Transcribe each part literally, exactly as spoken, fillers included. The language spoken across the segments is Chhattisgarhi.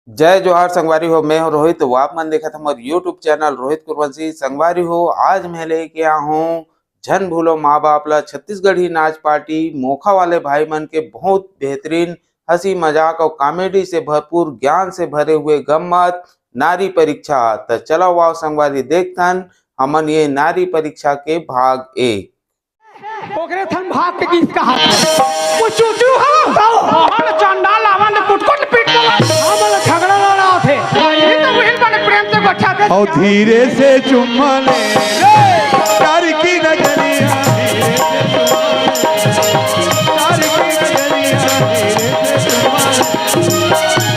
जय जोहार संगवारी हो, मैं हूं रोहित। तो आप मन देखत हमर YouTube चैनल रोहित कुरवंशी। संगवारी हो, आज मैं लेके आ हूं झन भूलो माँ बाप ला। छत्तीसगढ़ी नाच पार्टी मोखा वाले भाई मन के बहुत बेहतरीन हंसी मजाक और कॉमेडी से भरपूर, ज्ञान से भरे हुए गम्मत नारी परीक्षा। त चलो वाव संगवारी, देखथन हमन ये नारी परीक्षा के भाग एक। ओकरे थन भाग के गीत कहा। वो चूचू हो। ओहर चंडाल आवन कुटकुट पीट के। हमन झगड़ा लड़ा थे। ये तो वही बने प्रेम से गोठा दे। और धीरे से चुम्मा ले रे, प्यार की नजरिया। धीरे से चुम्मा ले, प्यार की नजरिया। धीरे से चुम्मा ले।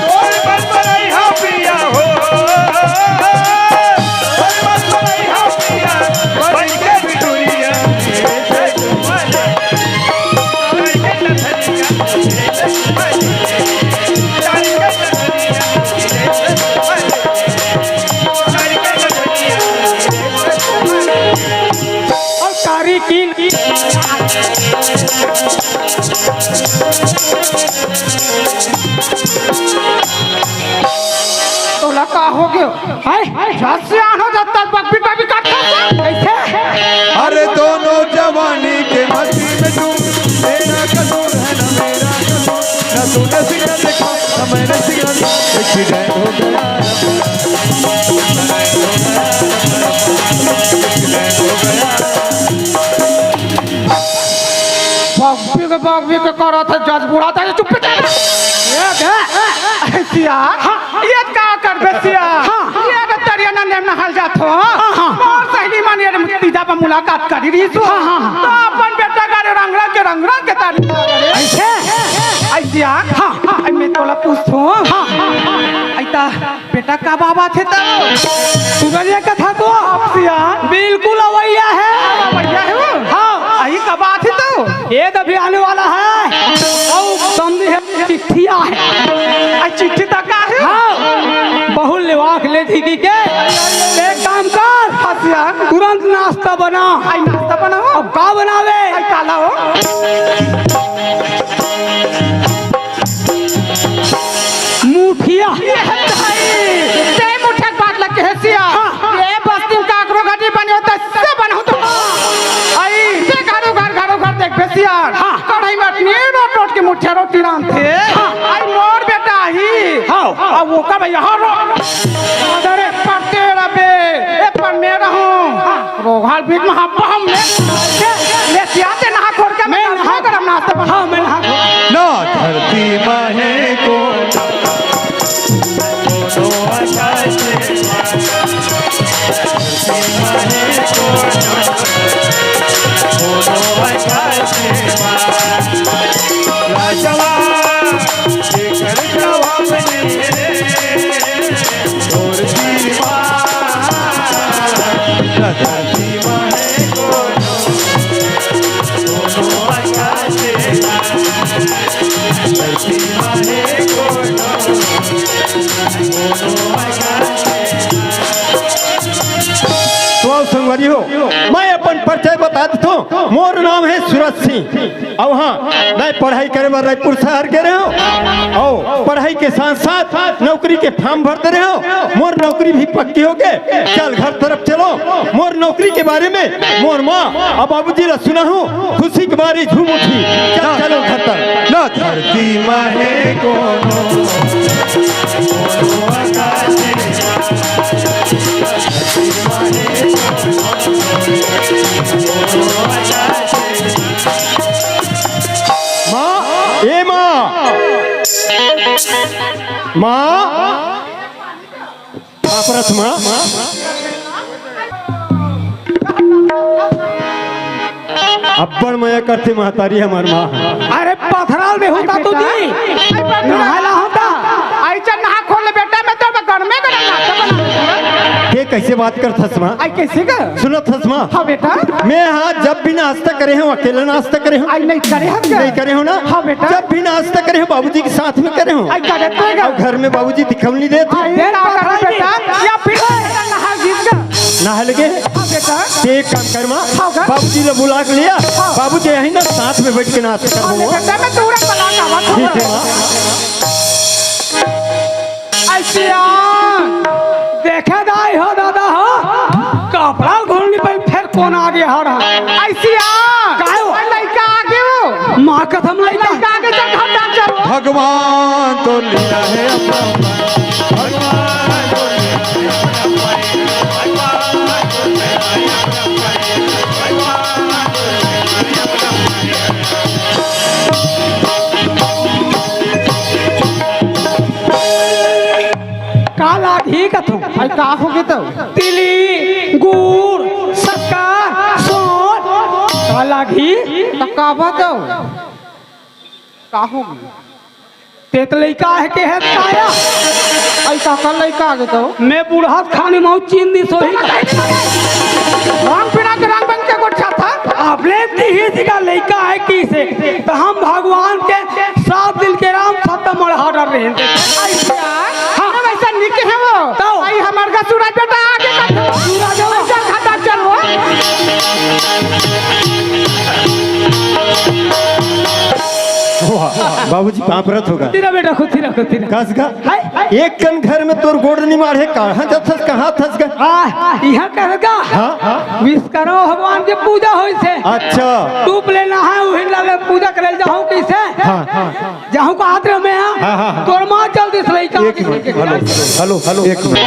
तोर बन बनाई हा पिया हो। तोर बन बनाई हा पिया। बन के बिटुरिया। और कारी कीन। तोला का हो गयो? हाय, जब सियान हो जाता है, बकबी बकबी करता है। कैसे? अरे दोनों जवानी के मस्ती में डूब, तेरा कसूर है ना मेरा कसूर, ना तूने सिगरेट देखा, ना मैंने सिगरेट देखी, एक्सीडेंट हो गया। बकबी के, बकबी के करत है, जज बुढ़ा था, ये चुप पे चल। ये दे। ए, सिया, हाँ। ये का करबे सिया? हाँ। ये तो तरिया ना नेम नहाल जात हो। हाँ, हाँ। और सहेली मन ये तीजा पर मुलाकात करी रही सु। हाँ, हाँ, हाँ। तो अपन बेटा का रे रंग रंग के, रंग रंग के तारीफ करे। ऐसे? ऐसे सिया? हाँ। आई मैं तोला पूछूं। हाँ। ऐता बेटा कब आवत हे तो? सूरज के कथा तो। सिया। बिल्कुल अवैया है। अवैया है वो? हाँ। आई कब आत हे तो? ये तो अभी आने वाला है। और समझी है, चिट्ठी आ है। आ, चिट्ठी तक का है? हाँ। बहुत लेवाक ले थी की के। एक काम कर। हाँ, सिया। तुरंत नाश्ता बना। आई नाश्ता बनाओ। अब का बनावे? आई काला हो। मुठिया। ये भाई, ते मुठिया के बात लग के है सिया। हाँ। ये बस्ती में काकरो घाटी बने होता, से बनहु तो। आई। से घरो घर, घरो घर देख बे सिया। हाँ। कढ़ाई में अपनी रोट रोट के मुठिया रोटी रांधथे। हाँ। आई मोर बेटा ही। हाँ। अब वो का भाई यहाँ रो। अरे पढ़ते रहे, ए पर मैं रहूं। हाँ। रोघाल बीच में हब्बा हम में। ले सिया ते नहा खोर के मैं मैं नहा नहा गरम नाश्ता बना। हाँ, मैं नहा खोर। ना धरती माहे को, दोनों आकाश में, धरती माहे को, दोनों आकाश में, लाजवाब, जेकर जवाब नहीं है। तो आओ संगवारी हो, मैं अपन परिचय बता देता हूँ। मोर नाम है सूरज सिंह। अउ हाँ, मैं पढ़ाई करे बर रायपुर शहर गे रहेंव, अउ पढ़ाई के साथ-साथ नौकरी के form भरते रहेंव। मोर नौकरी भी पक्की होगे। चल, घर तरफ चलो, मोर नौकरी के बारे में मोर माँ अउ बाबूजी ला सुनाहूँ, खुशी के मारे झूम उठी। चल, चलो घर तरफ। ना धरती माहे कोनो, कोनो आकाश में। माँ, ए माँ, माँ, पापरथ माँ, अब्बड़ मया करथे महतारी हमर माँ। अरे पथराल में होता तो दी। नहाला होता। आई चल नहा खोल ले बेटा, मैं तो गरमे गरम नाश्ता बना। ये कैसे बात करथस माँ? आई कैसे का? सुनत हस माँ? हाँ बेटा। मैं हाँ जब भी नाश्ता करे हूँ, अकेले नाश्ता करे हूँ। आई नहीं करे हस का? नहीं करे हूँ ना? हाँ बेटा। जब भी नाश्ता करे हूँ, बाबूजी के साथ में करे हूँ। आई का देते का? अब घर में बाबूजी दिखम नहीं देते। आई का करे बेटा? या फिर नहा गीत का? नहा लगे? हाँ बेटा। ते एक काम कर माँ, हाँ का? बाबूजी ने बुला के लिया। हाँ। बाबूजी यहीं ना साथ में बैठ के नाश्ता कर हाँ, दूंगा। बेटा, मैं तोरा बुला के आवा ठीक है माँ। आई सियान। देखे दाई हो दादा हो, कपड़ा घोड़नी पर फेर कोन आगे हर हा? अइ सियान। काय हो? अइ लइका आगे हो। माँ कसम लइका। लइका आगे चल, घर डाल चल। भगवान तो लिया है अपना, भगवान तो लिया है अपना, भगवान तो लिया है अपना। का लागही कथों? अइ का होगे तौ? तिली, गुर, सक्कर, सोंठ, का लागही? त का बा तौ? का होगे? तें त लइका हे के हे काया? अइ का का लइका आगे तौ? मैं बुढ़ात खानी महूँ चीन दिस होही। रंग बिरंग के रंग बन के गोठियाथस। अपने तिही जी का लइका हे किसे? त हम भगवान के सात दिन के राम सत्ता मढ़ा डर रहे हैं। अइसे यार, हाँ। हम अइसा निक हे वो। तो? अइ हमर का सूरज बेटा आगे का तो। सूरज हो। चल खाता चल वो। वाह, बाबूजी पाँव परत हों गा। तेरा बेटा खुद ही रखो, तेरा। कस गा? हाय, हाय। एक कन घर में तोर गोड़ नी माढ़े, कहाँ जाथस, कहाँ थस गा? आ, इहाँ कस गा? हाँ। विश्वकर्मा भगवान के पूजा होइस हे। अच्छा। टूप लेना हे, उही ला ले पूजा करे जाहूँ कइसे? हाँ, हाँ। जाहूँ का हाथ में हाँ? हाँ, हाँ, हाँ। तोर माँ चल दिस लइका। एक मिनट, हेलो, हेलो, हेलो, एक मिनट।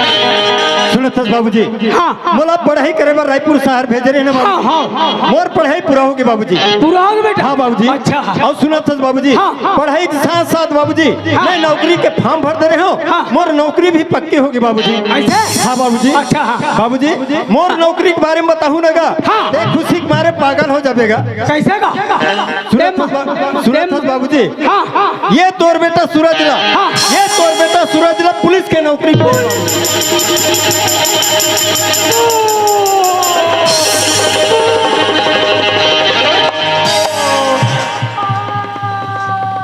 सुनत हस बाबूजी? हाँ, हाँ। मोला पढ़ाई करे बर रायपुर शहर भेजे रहे ना बाबूजी। हाँ, हाँ, हाँ, हाँ। मोर पढ़ाई पूरा होगे बाबूजी। पूरा होगे बेटा? हाँ बाबूजी। अच्छा। अउ सुनत हस बाबूजी? हाँ, हाँ। पढ़ाई के साथ साथ बाबूजी, हाँ। मैं नौकरी के form भर दे रहे हों। हाँ। मोर नौकरी भी पक्की होगे बाबूजी। अइसे? हाँ बाबूजी। अच्छा, हाँ। बाबूजी, मोर नौकरी के बारे में बताहूँ ना गा। हाँ। तें खुशी के मारे पागल हो जाबे गा। कइसे गा? सुनत हस बा-, सुनत हस बाबूजी? हाँ, हाँ, हाँ। ये तोर बेटा सूरज ला, हाँ। ये तोर बेटा सूरज ला पुलिस के नौकरी पे।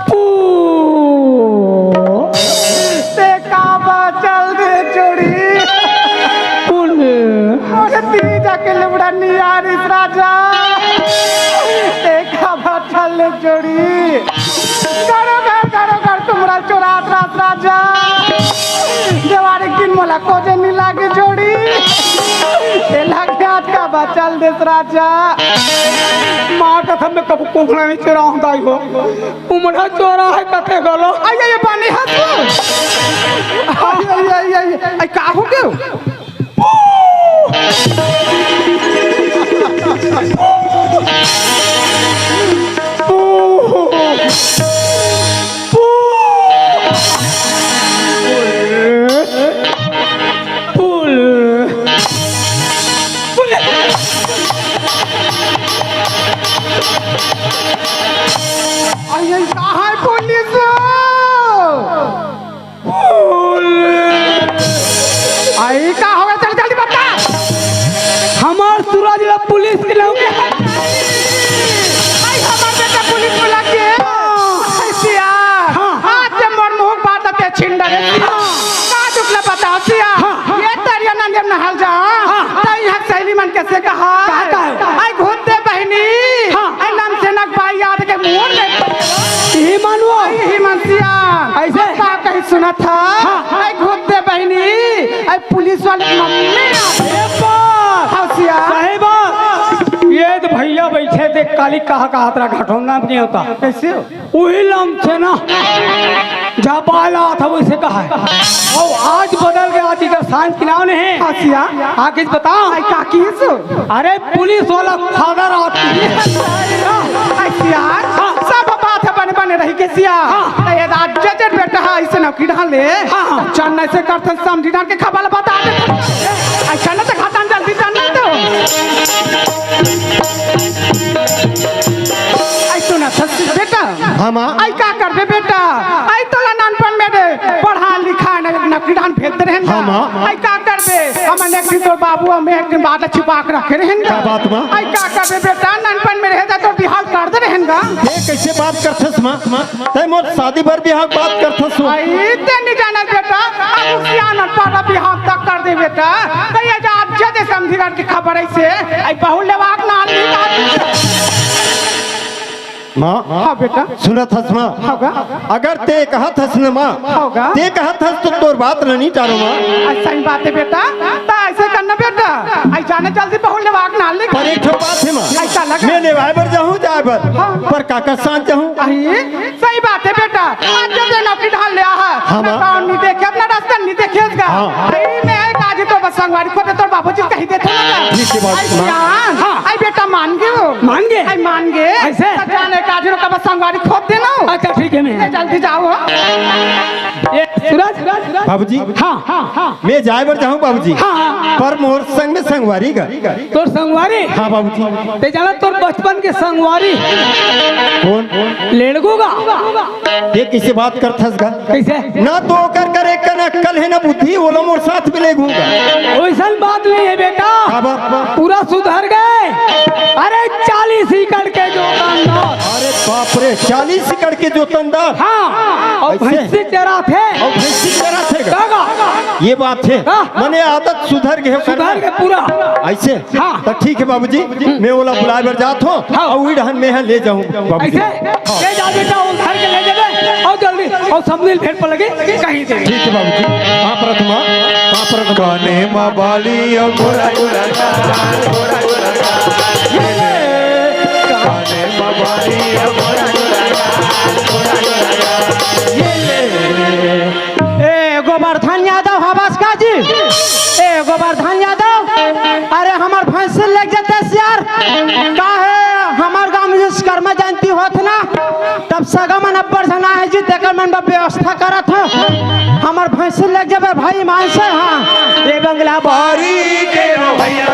पू। तें का बा चल दे छोड़ी। पुल। अरे ती जाके लुबड़ा नियारिस राजा। तें का बा चल दे छोड़ी। घरो घर, घरो घर तुमरा चोरात रहस राजा। देवारी दिन मोला कोजे नी लागे छोड़ी। तें लागे आज का बा चल देस राजा। माँ कसम मैं कभू कुम्हड़ा नी चोराहूँ दाई हो। कुम्हड़ा चोराहे कथे घलो। अइ, अइ, अइ, बने हस। अइ, अइ, अइ, अइ, अइ, का होगे? अइ, अइ, कहाँ हे पुलिस? अइ, का होगे? जल्दी, जल्दी बता। हमर सूरज ला पुलिस के लगे। अइ, हमर बेटा पुलिस वाला के। अइ, सियान। हाँ। आज ते मोर मुँह बात ते छीन डरे। हाँ। का दुख ला बता सियान। हाँ, हाँ। ये तरिया नंदे नहल जा। हाँ। त इहाँ सहेली मन कइसे कहा? का, का? अइ, घुद्दे बहिनी। हाँ। अइ, नमसेना के बाई याद के मुँह में। इही मानवो। इही मन सियान। अइसे? का कही सुनत हस? हाँ। अइ घुद्दे बहिनी, अइ पुलिस वाले के मम्मी आ। ए बाप। हाँ, सियान। सही बात। ये तो भइया बइठे देख काली कहा कहा तेरा घटोंदा में नहीं होता। कइसे हो? उही लमसेना। जब आला था वइसे कहा हे। अउ आज बदल गे, आज का शांत के नाम नहीं हे। हाँ, सियान। आगे बता। अइ का किहिस? अरे पुलिस वाला फादर आथे। अइ सियान, हाँ। सब बात ह बने बने रही के सियान। हाँ। त ये रात जे जे बेटा ह अइसे नौकरी डाले। हाँ, हाँ। चल न अइसे करथन समधी डाल के खबर बता दे। अइसे न त घटन जल्दी चल न तो। अइ सुन त बेटा। हाँ, माँ। अइ का करबे बेटा? अइ तोला नानपन में रे पढ़ा लिखा न नौकरी डाल भेज दे रहेन गा। हाँ, माँ। अइ का करबे? हमन एक दिन तोर बाबू हम एक दिन बात छिपा के रखे रहेन गा। का बात, माँ? अइ का करबे बेटा, नानपन में रहे जा तो बिहाव कर दे रहेन गा। ये कइसे बात करथस, माँ? तैं मोर शादी बर बिहाव बात करथस, माँ। अइ ते नहीं जानत बेटा, अब उ सियान पर बिहाव तक कर दे बेटा। त ये जा आज जे समधी डाल के खबर अइसे, अइ बहू लेवाक नाल नहीं बात। माँ, हाँ बेटा। सुनत हस माँ? हाँ गा। अगर ते कहत हस न माँ, हाँ गा। ते कहत हस तो तोर बात ल नी टारो माँ। अइसे ही बात हे बेटा, त अइसे करना बेटा, अइसे जाने जल्दी बहू लेवा के ना ले। पर एक ठो बात हे माँ, अइसे लगा। मैं लेवाए बर जाहूँ जाए बर, हाँ। पर काकर साथ जाहूँ? अरे, सही बात हे बेटा, आज जब ये नौकरी ढाल लिया है, हाँ माँ। तो नहीं देखे, अपना रास्ता नहीं देखे उसका। हाँ। अरे, मैं आज ही तो बस संगवारी खोदे तोर बाबूजी कही देते ना। ठीक हे बाबू, अइसे माँ। हाँ। आई बेटा मान गे वो। मान गे? आई मान गे। अइसे? त जाने का आज ही का बस संगवारी खोद देना। अच्छा, ठीक हे, मैं ले जल्दी जाओ। ये सूरज। बाबूजी। हाँ, हाँ, हाँ। मैं जाए बर जाहूँ बाबूजी। हाँ, हाँ। पर मोर संग में संगवारी गा। तोर संगवारी? हाँ बाबूजी। ते जाना तोर बचपन के संगवारी। कोन? लेड़गू गा। ये कइसे बात करथस गा? कइसे? ना तो ओकर कर एक कन अक्कल हे, ना बुद्धि, ओला मोर साथ में लेगहूँ गा। ओइसन बात नहीं हे बेटा। काबर? पूरा सुधर गे। अरे चालीस एकड़ के जोतनदार। अरे बाप रे, चालीस एकड़ के जोतनदार। हाँ, अउ अइसे? भैंसी चराथे। अउ भैंसी चराथे गा। का गा? ये बात हे। हाँ। मने आदत सुधर गे हे ओकर। सुधर गे पूरा। अइसे? हाँ। त ठीक हे बाबूजी, मैं ओला बुलाए बर जात हूँ। हाँ। अउ उही डहन मैं ह ले जाहूँ बाबूजी। अइसे? हाँ। ले जा बेटा, वो घर के ले जाबे। अउ जल्दी, अउ समधी भेंट पर लगे, कहीं दे। ठीक हे बाबूजी। पाँव परत हँव, पाँव परत हँव। काने मा बाली अउ गोरा गोरा गाल, गोरा गोरा गाल। ये ले। काने मा बाली अउ गोरा गोरा गाल, गोरा गोरा गाल। ये ले। ए गोवर्धन यादव हवस का जी? ए गोवर्धन यादव, अरे हमर भैंसी लेग जतेस यार। काहे हमर गाँव में विश्वकर्मा जयंती होत ना, तब सगा मन अब्बड़ झन आए हे जी, तेकर मन बर व्यवस्था करत हँव। हमर भैंसी लेग जबे भाई मान से, हाँ। ये बंगला बारी के रो भैया।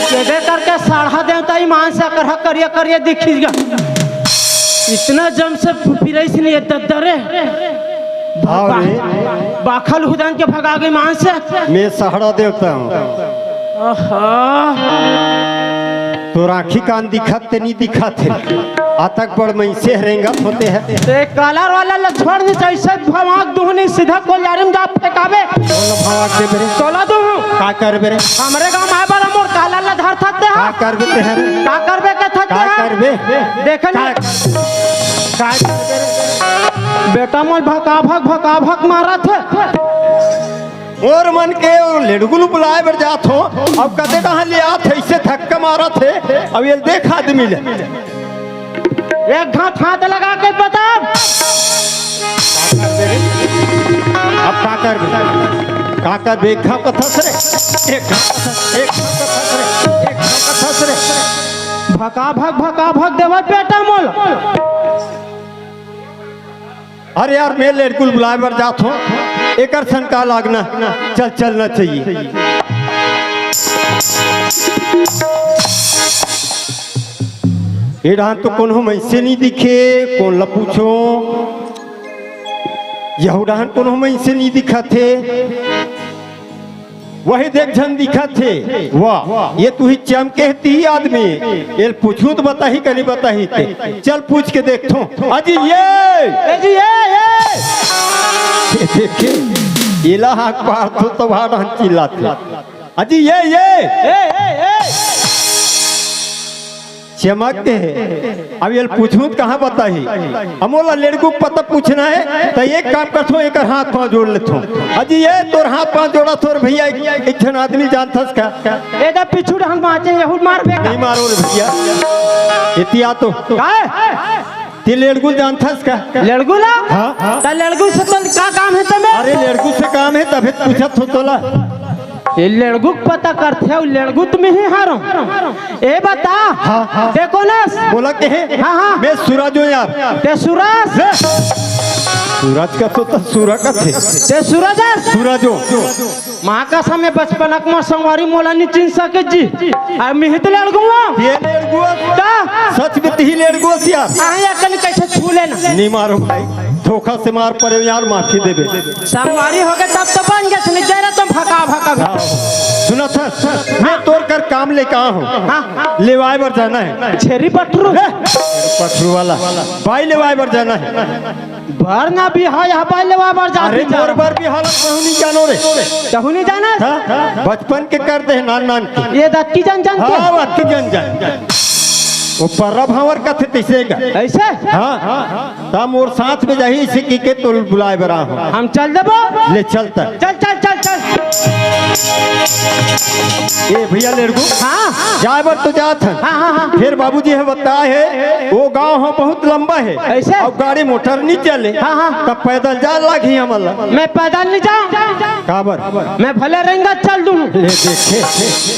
केदे करके साढ़ा देवता ईमान से अकरहा करिया करिया दिखिस गा। इतना जम से पिरइस नहीं हे दद्दा रे। हाँ रे। बाखल हुदन के भगा गे ईमान से। मैं साढ़ा देवता हँव। आहा। तोर आँखी कान दिखत ते नहीं दिखत हे। अतक बड़ मइनसे ह रेंगत होते हे। ए, कॉलर वाला ल छोड़ नी, जइसे भवाक दुहनी सीधा कोलियारी में जा फेंकाबे। कौन भवाक देबे रे? तोला दुहूँ। का करबे रे? हमरे गाँव में आए बर मोर कॉलर ल धरथस ते हा। का करबे ते हर? का करबे कथस ते का हा? करबे? देखे का, नहीं। का करबे रे? बेटा मोर भकाभक, भकाभक मारत हे। मोर मन के ओ लेड़गुल बुलाए बर जात हँव, अब कते कहाँ ले आत हे, अइसे धक्का मारत हे। अब ये देख आदमी ले। एक घात हाथ लगा के बता। अब का करबे? का करबे? एक घाव कथस रे, एक घाव कथस, एक घाव कथस रे, एक घाव कथस रे। भकाभक, भकाभक देवत बेटा मोल। अरे यार, मैं लेड़गुल बुलाए बर जात हँव, एकर सन का लागना, चल, चलना चाहिए। ए डहन तो कोनो मइनसे नहीं दिखे, कोन ला पूछों? यहू डहन कोनो मइनसे नहीं दिखत हे। वही देख झन दिखत हे। वाह, ये तुही चमके हे तिही आदमी। एल पूछहूँ त बताही कि नहीं बताही ते। चल पूछ के देखथों। अजी ये! ए जी, ए, ए! ये देखे, एला हाक पारथों त भाड़ा चिल्लाथे। अजी ये, ये! ए, ए, ए! चमक के हे। अब एल पूछहूँ त कहाँ बताही? अब मोला लेड़गू के पता पूछना हे, त एक काम करथों, एकर हाथ पाँव जोड़ लेथों। अजी ये तोर हाथ पाँव जोड़त हँव रे भइया, एक, एक झन आदमी जानथस का? ए दा पीछू डहन बाँचे, यहू मारबे का? नहीं मारों रे भइया, एती आ तो। काय? ते लेड़गुल जानथस का? लेड़गुल ला? हाँ, हाँ। त लेड़गुल से तोर का काम हे ते में? अरे लेड़गुल से काम हे, तभे त पूछत हँव तोला। ये लेड़गुक पता करथे, अउ लेड़गुत में ही हारो। ए बता, हाँ, हाँ। ते कोन अस? बोला के हे? हाँ, हाँ। मैं सूरज हूँ यार। ते सूरज? ले। सूरज का तो, तो सूरज का थे। ते सूरज अस? सूरज हूँ। माँ कसम, बचपन के मोर संगवारी मोला नहीं चिन्ह सके जी। आ मिहित लेड़गुआ। ये लेड़गुआ। का? सच में तिही लेड़गुआ यार। आहे अकन कैसे छू लेना? नहीं मारों भाई। धोखा से मार परे यार, माफी देबे। संगवारी हो गए तब तो बन गए, नहीं जाए रहे तो भका भका भी। हाँ। सुनत हस, मैं तोर कर काम लेके आए हँव। हाँ। लेवाए बर जाना हे। छेरी पठरू। ए, पठरू वाला। बाई लेवाए बर जाना हे। बर ना बिहाव, यहाँ बाई लेवाए बर जाना हे। अरे, मोर बर बिहाव ला कहूँ नहीं जानो रे। कहूँ नहीं जाना? हाँ? बचपन के कर दे नान नान के। ये दत्ती जान जानते? हाँ, दत्ती जान जान। वो पर्रा भांवर कथे तइसे गा। अइसे? हाँ। त मोर साथ में जाही, इसे कहिके तोला बुलाए बर आए हँव। हम चल देबो। ले चल त। चल, चल, चल, चल। ए भइया लेड़गू। हाँ। जाए बर तो जात हन। हाँ, हाँ, हाँ। फेर बाबूजी ह बताए हे, वो गाँव ह बहुत लंबा हे। अइसे? अउ गाड़ी मोटर नहीं चले। हाँ, हाँ। त पैदल जाए लागही हमन ला। मैं पैदल नहीं जाँव। काबर? मैं भले रेंगत चल दूँ। ले देखे,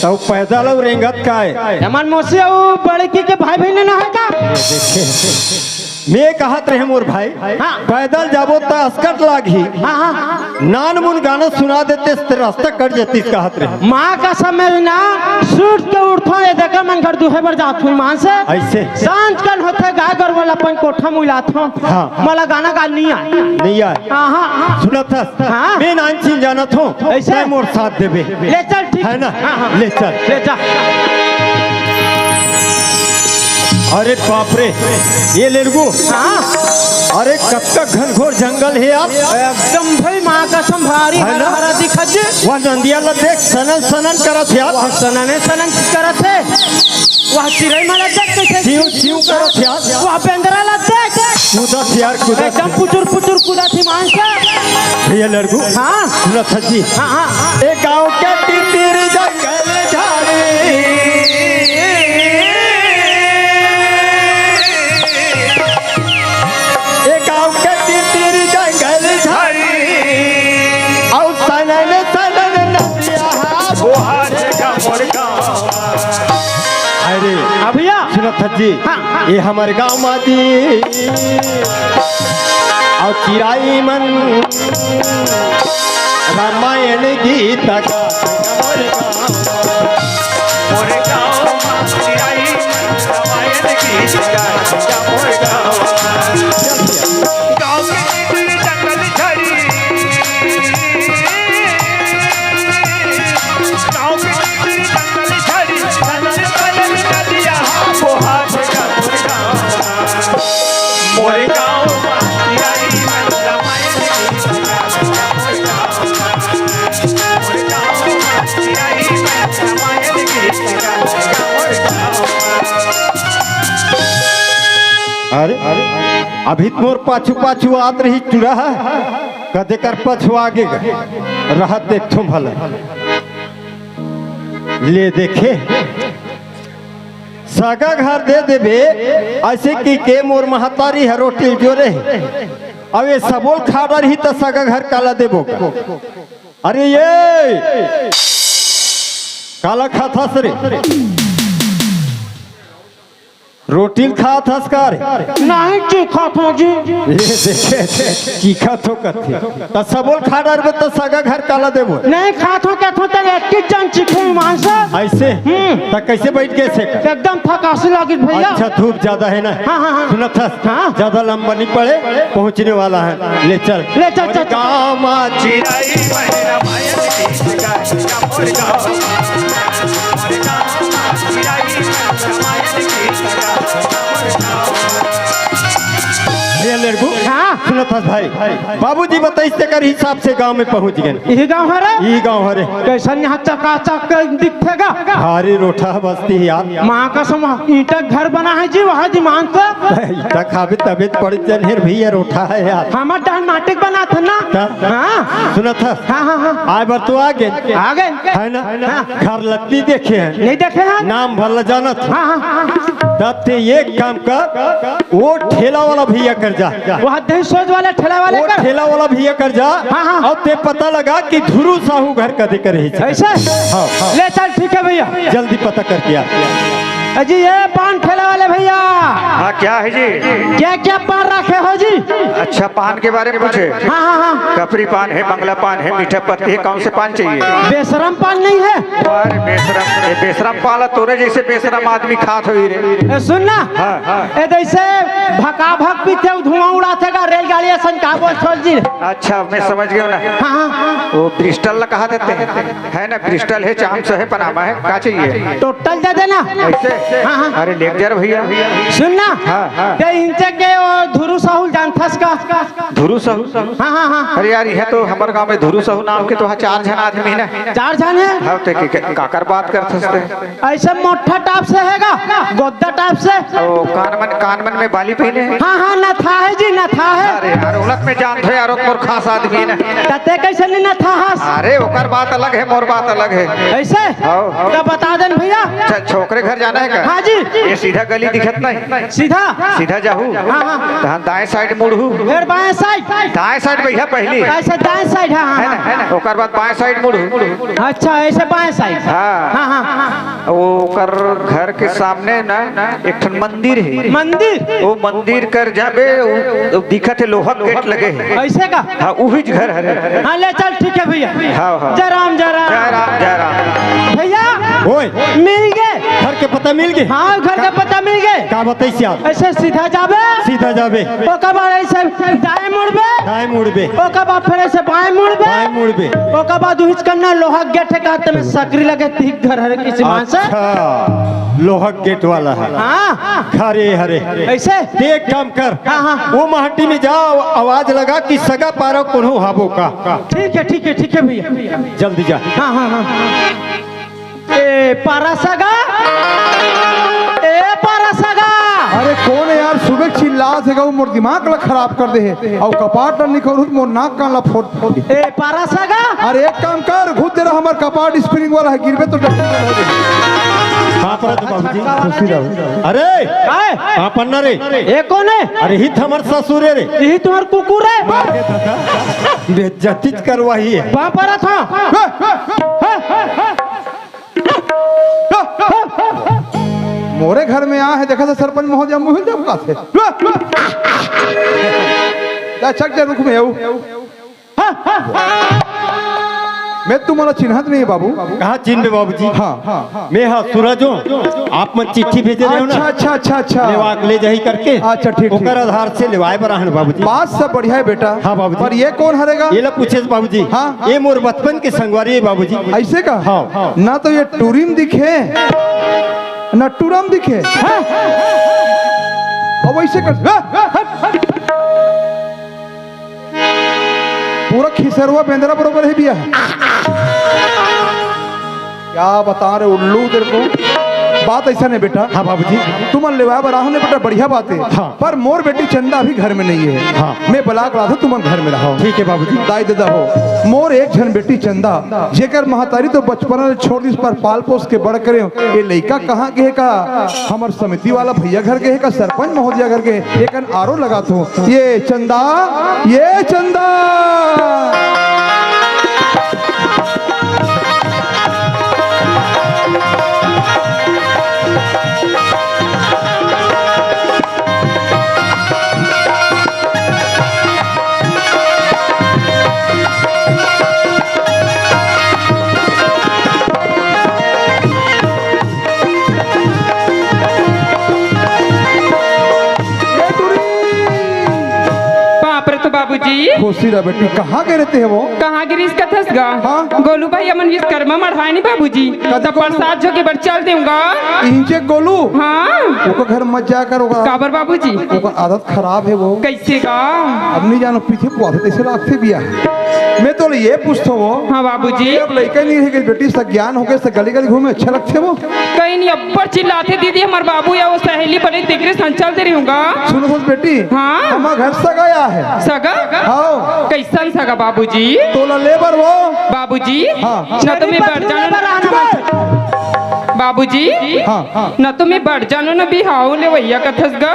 त पैदल अउ रेंगत का हे? हमर मौसी अउ बड़की के भाई बहिनी ना हे का? ले देखे। मैं कहत रहेंव मोर भाई, हाँ। पैदल जाबो त असकट लागही। हाँ, हाँ। नानमुन गाना सुना देतेस त रस्ता कट जतिस कहत रहेंव। माँ कसम मैं ना सूत के उठथँव, ये देखा मन घर दुहे बर जात हँव ईमान से। अइसे? सांझ कन होथे गाय गरु वाला अपन कोठा मुइलाथँव। हाँ। मोला गाना गान नहीं आए। नहीं आए। हाँ, हाँ, हाँ। सुनत हस? हाँ। मैं नानचिन जानत हँव। अइसे? तैं मोर साथ देबे। ले चल, ठीक। है ना? हाँ, हाँ। ले चल। ले जा। अरे बाप रे, ये लेड़गू। हाँ। अरे कतका घनघोर जंगल हे यार। एकदम भाई, माँ कसम भारी है ना? हरा हरा दिखत हे। वह नंदिया ला देख, सनन सनन करत हे यार। वह सनने सनन करत हे। वह चिरई मन ला देख कइसे चिव चिव करत हे यार। वह बेंदरा ला देख। कूदत हे यार, कूदत। एकदम पुचुर पुचुर कूदत हे ईमान से। भइया लेड़गू। हाँ। सुनत हस जी। हाँ, हाँ, हाँ। ए गाँव के तीर तीर जंगल झाड़ी। ए गाँव के तीर तीर जंगल झाड़ी। अउ सनन सनन नदिया बोहारे का मोर गाँव। अरे। हाँ भइया। सुनत हस जी। हाँ, हाँ। ये हमर गाँव मा जी। अउ चिरई मन रामायण गीत गा। मोर गाँव मा चिरई मन रामायण गीत गा। मोर गाँव मा। गाँव के जंगल झाड़ी। गाँव के जंगल झाड़ी। मोर गाँव मा चिरई मन रामायण गीत गा। मोर गाँव मा। अरे, अभी त मोर पाछू पाछू आत रहिस टूरा ह, कदे कर पछुआ गे गा। रहत देखथों भला। ले देखे, सगा घर दे देबे, अइसे कहिके मोर महतारी ह रोटी ल जोरे हे। अब ये सबो ल खा डरही त सगा घर काला देबो गा? अरे ये काला खात हस रे? रोटी ल खात हस का रे? नहीं जी, खात हँव जी। ये देखे, चीखत हो कथे। त सबो ल खा डरबे त सगा घर काला देबो? नहीं, खात हँव, कहत हँव त एक ही जन चीखहूँ ईमान से। अइसे? हम्म। त कइसे बइठ गेस हे? एकदम फकासी लागिस भइया। अच्छा, धूप जादा हे ना? हाँ, हाँ, हाँ। सुनत हस? हाँ। जादा लंबा नहीं पड़े, पहुँचने वाला हे। ले चल। ले चल, चल, चल। गाँव मा चिरई मन रामायण गीत गा। मोर गाँव मा। मोर गाँव मा चिरई मन रामायण गीत गा। मोर गाँव मा। भइया लेड़गू। हाँ। सुनत हस भाई, बाबूजी बताइस तेकर हिसाब से गाँव में पहुँच गेन। इही गाँव हरे? इही गाँव हरे। कइसन यहाँ चकाचक दिखथे गा? भारी रोठा बस्ती हे यार। माँ कसम, ईंटा घर बना हे जी, वहाँ दिमाग से। ईंटा खाबे तबे त पड़े जन हेर भइया, रोठा हे यार। हमर डाल माटी के बनाथे ना। त? हाँ। सुनत हस? हाँ, हाँ, हाँ। आए बर तो आ गेन। आ गेन। है ना? हाँ। घर लत्ती देखे हन। नहीं देखे हन। नाम भर ल जानत हन। हाँ, हाँ, हाँ। त तें एक काम कर, वो ठेला वाला भइया कर जा। वो हद ही सोच वाले ठेला वाले वो कर। ठेला वाला भइया कर जा। हाँ, हाँ। अउ तें पता लगा कि धुरू साहू घर कदे कर हे। अइसे? हाँ, हाँ। ले चल, ठीक हे भइया। जल्दी पता करके आ। अजी, ये पान ठेला वाले भइया। हाँ, क्या है जी? क्या क्या पान रखे हो जी? अच्छा, पान के बारे में पूछे। हाँ, हाँ, हाँ। कपरी पान है, मंगला पान है, मीठा पत्ती है, कौन से पान चाहिए? बेशरम पान नहीं है? अरे बेशरम, ये बेशरम पान ला तोरे जैसे बेशरम आदमी खात होही रे। ए, सुन ना। हाँ, हाँ। ए, जैसे भका भक पीते, धुआं उड़ाथे का रेलगाड़ी असन का बोल छोड़ जी। अच्छा, मैं समझ गया ना। हाँ, हाँ। वो ब्रिस्टल ला कहा देते हैं। है ना, ब्रिस्टल है, चाम्स है, पनामा है, का चाहिए? टोटल दे देना। ऐसे? हाँ, हाँ। अरे, ले जा रे भैया। सुन ना। हाँ, हाँ। ते इनसे के वो धुरू साहू ल जानथस का? धुरू साहू? हाँ, हाँ, हाँ। अरे यार, यह तो हमर गांव में धुरू साहू नाम के तो वहाँ चार झन आदमी ना। चार झन है? हाँ, ते के, के, काकर बात करथस ते? ऐसे मोटा टाप से हैगा, गोद्दा टाप से। ओ, कान मन, कान मन में बाली पहने हैं। हाँ, हाँ, नथा है जी, नथा है। अरे यार, ओला त मैं जानथों यार, ओ मोर खास आदमी ना। त ते कैसे नहीं नथा हस? अरे, ओकर बात अलग है, मोर बात अलग है। ऐसे? हाँ। तो बता देन भैया। अच्छा, छोकरे घर जाना है का? हाँ जी। ये सीधा गली दिखत नहीं? सीधा? सीधा जाहू। हाँ, हाँ। तहाँ दाएं साइड मुड़हू। फिर बाएं साइड? दाएं साइड भैया पहली। ऐसे दाएं साइड, हाँ, हाँ, है ना, हाँ। है ना? ओकर बाद बाएं साइड मुड़हू। अच्छा, ऐसे बाएं साइड। हाँ। हाँ, हाँ, हाँ। ओकर घर के सामने ना एक ठन मंदिर है। मंदिर? वो मंदिर कर जाबे, उ, उ दिखत है, लोहा गेट लगे है। ऐसे का? हाँ, उहीच घर हरे। हाँ, ले चल, ठीक है भैया। हाँ, हाँ। जय राम, जय राम। जय राम, जय राम। भैया, ओए। मिल गए। घर के पता मिल गए? हाँ, घर का पता मिल गए। का बताइस आप? ऐसे सीधा जाबे। सीधा जाबे। ओकर बाद ऐसे दाएं मुड़बे। दाएं मुड़बे। ओकर बाद फिर ऐसे बाएं मुड़बे। बाएं मुड़बे। ओकर बाद उहिच कन्ना लोहा गेट है, कहते में सकरी लगे, ठीक घर हरे किसी मान से। अच्छा, लोहा गेट वाला है। हाँ। हरे, हरे। ऐसे? ते एक काम कर। हाँ, हाँ। वो महटी में जा, आवाज लगा कि सगा पारा कोनो हाबो का। ठीक है, ठीक है, ठीक है भैया। जल्दी जा। हाँ, हाँ, हाँ। ए पारा सगा, ए पारा सगा। अरे कौन है यार, सुबह चिल्लात हे गा, वो मोर दिमाग ला खराब कर दे हे। अउ कपाट ला निकलहू त मोर नाक कान ला फोड़, फोड़ दे। ए पारा सगा। अरे एक काम कर, घुस दे रहा, हमर कपाट स्प्रिंग वाला है, गिरबे तो डंडी बना दे। बाप रे, तो बाबूजी। खुशी रहो। अरे, काय? आप अन्ना रे। ए कौन है? अरे, ही त हमर ससुर है रे। यही तुम्हार कुकुर है। मार के दादा। बेइज्जती करवाही है। वहाँ पर था। मोरे घर में आ है, देखा था सरपंच महोदय, मुहिल जब का थे। जा छक जा, रुख में आऊ। मैं तुम्हारा चिन्हत नहीं बाबू। कहाँ चिन्हबे बाबूजी? हाँ। मैं हाँ सूरज हूँ, आप मन चिट्ठी भेजे रहे हो ना। अच्छा, अच्छा, अच्छा, अच्छा। लेवा के ले जाही करके। अच्छा, ठीक, ठीक। ओकर आधार से लेवाए बर आहन बाबूजी। बात सब बढ़िया है बेटा। हाँ बाबूजी। पर ये कौन हरेगा? ये ला पूछे बाबूजी। हाँ। ये मोर बचपन के संगवारी है बाबूजी। ऐसे का? हाँ। ना तो ये टूरी म दिखे, ना टूरा म दिखे। अब ऐसे कर, पूरा खिसरुआ बेंदरा बरोबर है बिया। क्या बता रहे उल्लू तेरे को। बात ऐसा नहीं बेटा। हाँ बाबूजी। तुमन लेवा बर आहू नहीं बेटा, बढ़िया बात है। हाँ। पर मोर बेटी चंदा अभी घर में नहीं है। हाँ। मैं बला के लाथों, तुमन घर में रहो। ठीक है बाबूजी। दाई ददा हो, मोर एक झन बेटी चंदा, जेकर महतारी तो बचपन में छोड़ दिस, पर पाल पोस के बड़ करे। ये लइका कहाँ गे हे का? हमर समिति वाला भैया घर गे हे का? सरपंच महोदया घर गे हे? एकन आरो लगाथों। ये चंदा, ये चंदा। बाप रे, तो बाबूजी। खुशी रह बेटी, कहाँ गे रहे ते वो? कहाँ गे रिहिस कथस गा? हाँ। गोलू भैया मन विश्वकर्मा मढ़ाए नी बाबूजी। कथी तो गोलू? प्रसाद झोंके बर चल देहूँ गा। इंचे गोलू? हाँ। ओकर घर मत जाया कर, ओकर काबर बाबूजी? ओकर आदत खराब है वो। कैसे गा? अब नहीं जानो, पीछे पुआथे तैसे लागथे बिया। मैं तो ये पूछथों वो। हाँ बाबूजी। अब लइका नहीं रह गे बेटी, सज्ञान हो गे, सब गली गली घूमे, अच्छा लगथे वो। कहीं नहीं, अब्बड़ चिल्लाथे दीदी, हमर बाबू या वो सहेली बने तेकरे संग चल दे रही हूँ गा। सुनथस बेटी। हाँ। हमर घर सगा आय हे। सगा? हाँ। कैसन सगा बाबूजी? तोला ले बर वो। बाबूजी? हाँ। न तो मैं बर जानो न। बाबूजी? हाँ, हाँ। न तो मैं बर जानो न बिहाव लेवइया कथस गा।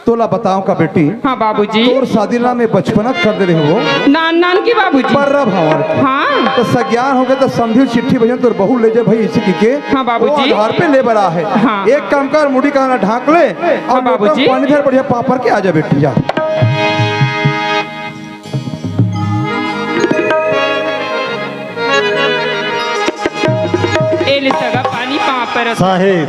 तोला बताओं का बेटी? हाँ बाबूजी। तोर शादी ला मैं बचपना कर दे रहे हो। नान नान की बाबूजी। पर्रा भंवर। हाँ। तो सज्ञान हो गए तो समधी चिट्ठी भेजन तोर बहू ले जाए भाई इसी की के। हाँ बाबूजी। वो आधार पे ले बड़ा है। हाँ। एक काम कर, मुड़ी का ना ढांक ले और हाँ बाबूजी। लोटा में पानी धर बढ़िया पापड़ के आ जा बेटी जा। ए ले सगा पानी पापड़। साहेब।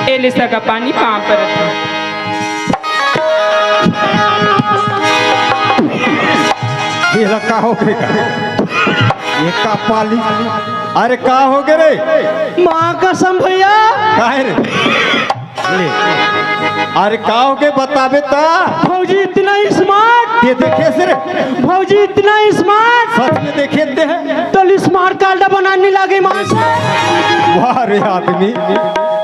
ए ले सगा पानी पाँव परत हँव। ये ला का हो गए का? ये का पाली? अरे का हो गए रे? माँ कसम भैया। काहे रे? ले। अरे का हो गए बताबे ता? भौजी इतना smart। ये देखे से रे? भौजी इतना smart। सच में देखे ते हैं? तो smart card बनाने लगे माँ से। वाह रे आदमी।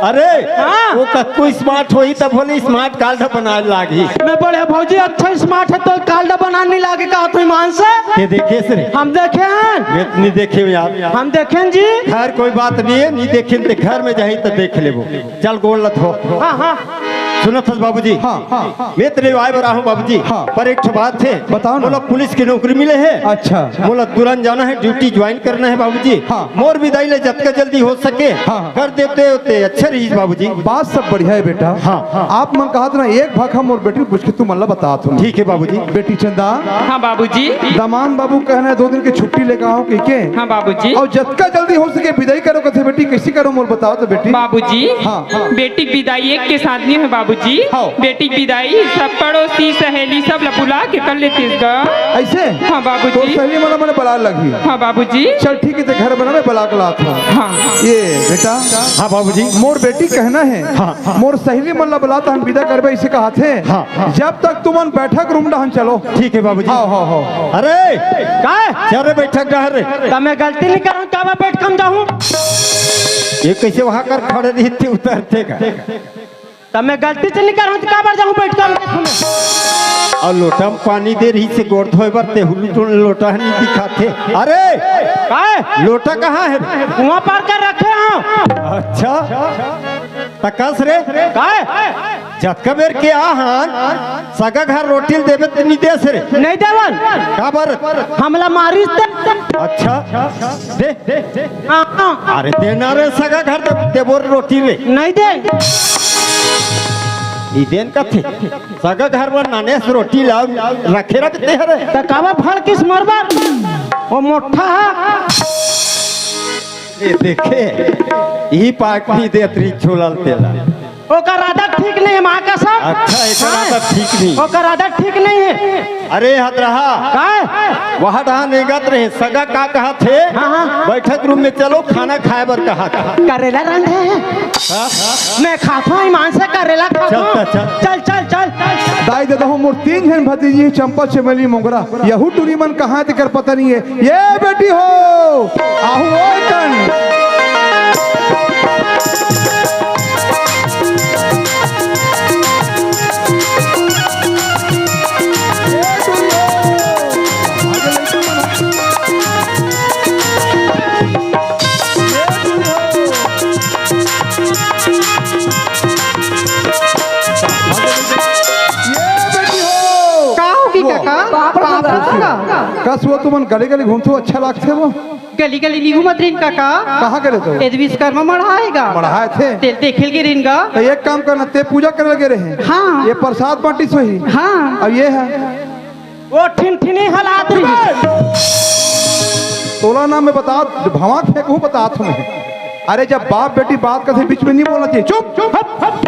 अरे, हाँ। वो कतको smart होही तब बोले smart card बनाए लागी। मैं बोले भौजी अच्छा smart है तो card बनाने लागे का तू ईमान से? ते देखे से रे? हम देखे हैं। मैं नहीं देखे यार। हम देखे हैं जी। खैर कोई बात नहीं है, नहीं देखे ते घर में जाही तो देख लेबो। चल गोड़ लत हो। हाँ, हाँ। सुनत हस बाबूजी? हाँ, हाँ। मैं तेरे आए बर आहूँ बाबूजी। हाँ। पर एक ठो बात है। बताओ ना। मोला पुलिस की नौकरी मिले है। अच्छा। मोला तुरंत जाना है, duty join करना है बाबूजी। हाँ। मोर विदाई ले जतका जल्दी हो सके। हाँ। कर देते होते अच्छा रहीस बाबूजी। बात सब बढ़िया है बेटा। हाँ। आप मन कहत ना एक भाखा मोर बेटी पूछ के तू मन ला बतात हूँ। ठीक है बाबूजी। बेटी चंदा। हाँ बाबूजी। दमान बाबू कहना है दो दिन की छुट्टी लेकर आओ कहिके। हाँ बाबूजी। और जतका जल्दी हो सके विदाई करो कथे बेटी, कैसे करो मोर बताओ तो बेटी। बाबूजी। हाँ। बेटी के विदाई एक के साथ नहीं है बाबूजी। हाँ। बेटी के विदाई सब पड़ोसी सहेली सब ला बुला के कर लेतीस गा। ऐसे? हाँ बाबूजी। तो सहेली मन ला बला लगही। हाँ बाबूजी। चल ठीक है, ते घर बना मैं बला के लात हूँ। हाँ। ये बेटा। हाँ बाबूजी। मोर बेटी कहना है। हाँ। मोर सहेली मन ला बला त हम विदा करबे इसे कहा थे। हाँ। जब तक तुमन बैठक room डहन चलो। ठीक है बाबूजी। हाँ, हाँ, हाँ। अरे। का? चल रे बैठक डहर रे। त मैं गलती नहीं करूँ, काबर बैठक में जाहूँ? ये कैसे वहाँ कर खड़े रही थे उतरते का? त मैं गलती से नहीं करूँ, तो काबर जाहूँ बैठक में देखूँ मैं? और लोटा में पानी दे रही से गोड़ धोए बर ते हुलू टोन लोटा नहीं दिखाते। अरे। का? लोटा कहाँ है? कुआं पार कर रखे हँव। अच्छा। त कस रे? काय? जतका बेर के आहन, सगा घर रोटी ल देबे त नी देस रे। नहीं देवन। काबर? हमला मारिस ते। अच्छा, दे। हाँ, हाँ। अरे देना रे सगा घर दे, देबो रे रोटी रे। नहीं दे। ई देन कथे। सगा घर बर नानेस रोटी ला रखे रखते हरे। त काबर भड़किस मोर बर? वो मोट्ठा हा। ये देखे, ई पाक नहीं देत रही झोला ल तेला। ओकर आदत ठीक नहीं है, माँ कसम। अच्छा, एकर हाँ। आदत ठीक नहीं। ओकर आदत ठीक नहीं है। अरे हतरहा। काय? वहाँ डहा नेंगत रहे, सगा का कहा थे? हाँ, हाँ। बैठक room में चलो, खाना खाए बर कहा था। करेला रंधे हैं। हाँ? मैं खाता हूँ, ईमान से करेला खाता चल, हूँ। चल, चल। चल, चल, चल। दाई दे दहूँ, मोर तीन झन भतीजी हे, चंपा, चमेली, मोंगरा। यहू टूरी मन कहाँ तेकर पता नहीं है। ये बेटी हो, आहू ओए कन। ये बेटी हो। का होगी वो। काका? बाप रे बाप। कस वो तुमन गली गली घूमथो, अच्छा लागथे वो? गली गली नी घूमत रहिन काका। कहाँ गए तो? एदे विश्वकर्मा मढ़ा हे गा। मढ़ा थे? तेल देखे ल गे रहिन गा। तो एक काम करना, ते पूजा करे लगे रहे। हाँ। ये प्रसाद बांटिस होही। हाँ। अब ये है। वो ठिनठिनी हलात रही। तोला ना मैं बता, भवा फेंकहूँ बतात हूँ मैं। अरे जब बाप बेटी बात करथे बीच में नहीं बोलना चाहिए। चुप, चुप, हप, हप।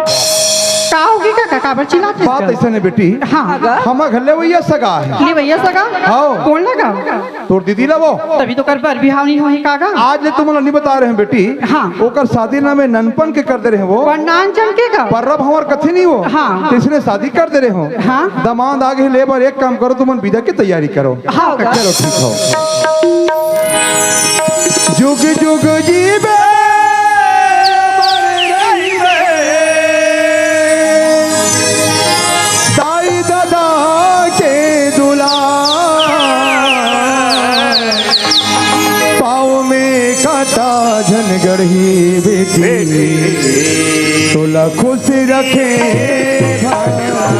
का होगी काका, काबर चिल्लात हस बात का? ऐसा नहीं बेटी। हाँ। हमर घर लेवइया सगा हे। लेवइया सगा? हाँ। कौन लगा? तोर दीदी ला वो। तभी तो कर बर बिहाव नहीं होही काका। आज ले तुमन ला नहीं बता रहे हैं बेटी। हाँ। ओकर शादी ना मैं ननपन के कर दे रहे हैं वो। पर नान चल के का? पर्रा भंवर कथे नहीं वो। हाँ। तो इसने शादी कर दे रहे हो। हाँ। दमांद आगे ले बर एक काम करो, तुमन विदा के तैयारी करो। हाँ, का? चलो, ठीक हो। जुग जुग जीवे, अमर रहिबे, दाई ददा के दुलार, पाँव में कांटा झन गड़ही बेटी। बेटी। तो खुश रखे भगवान।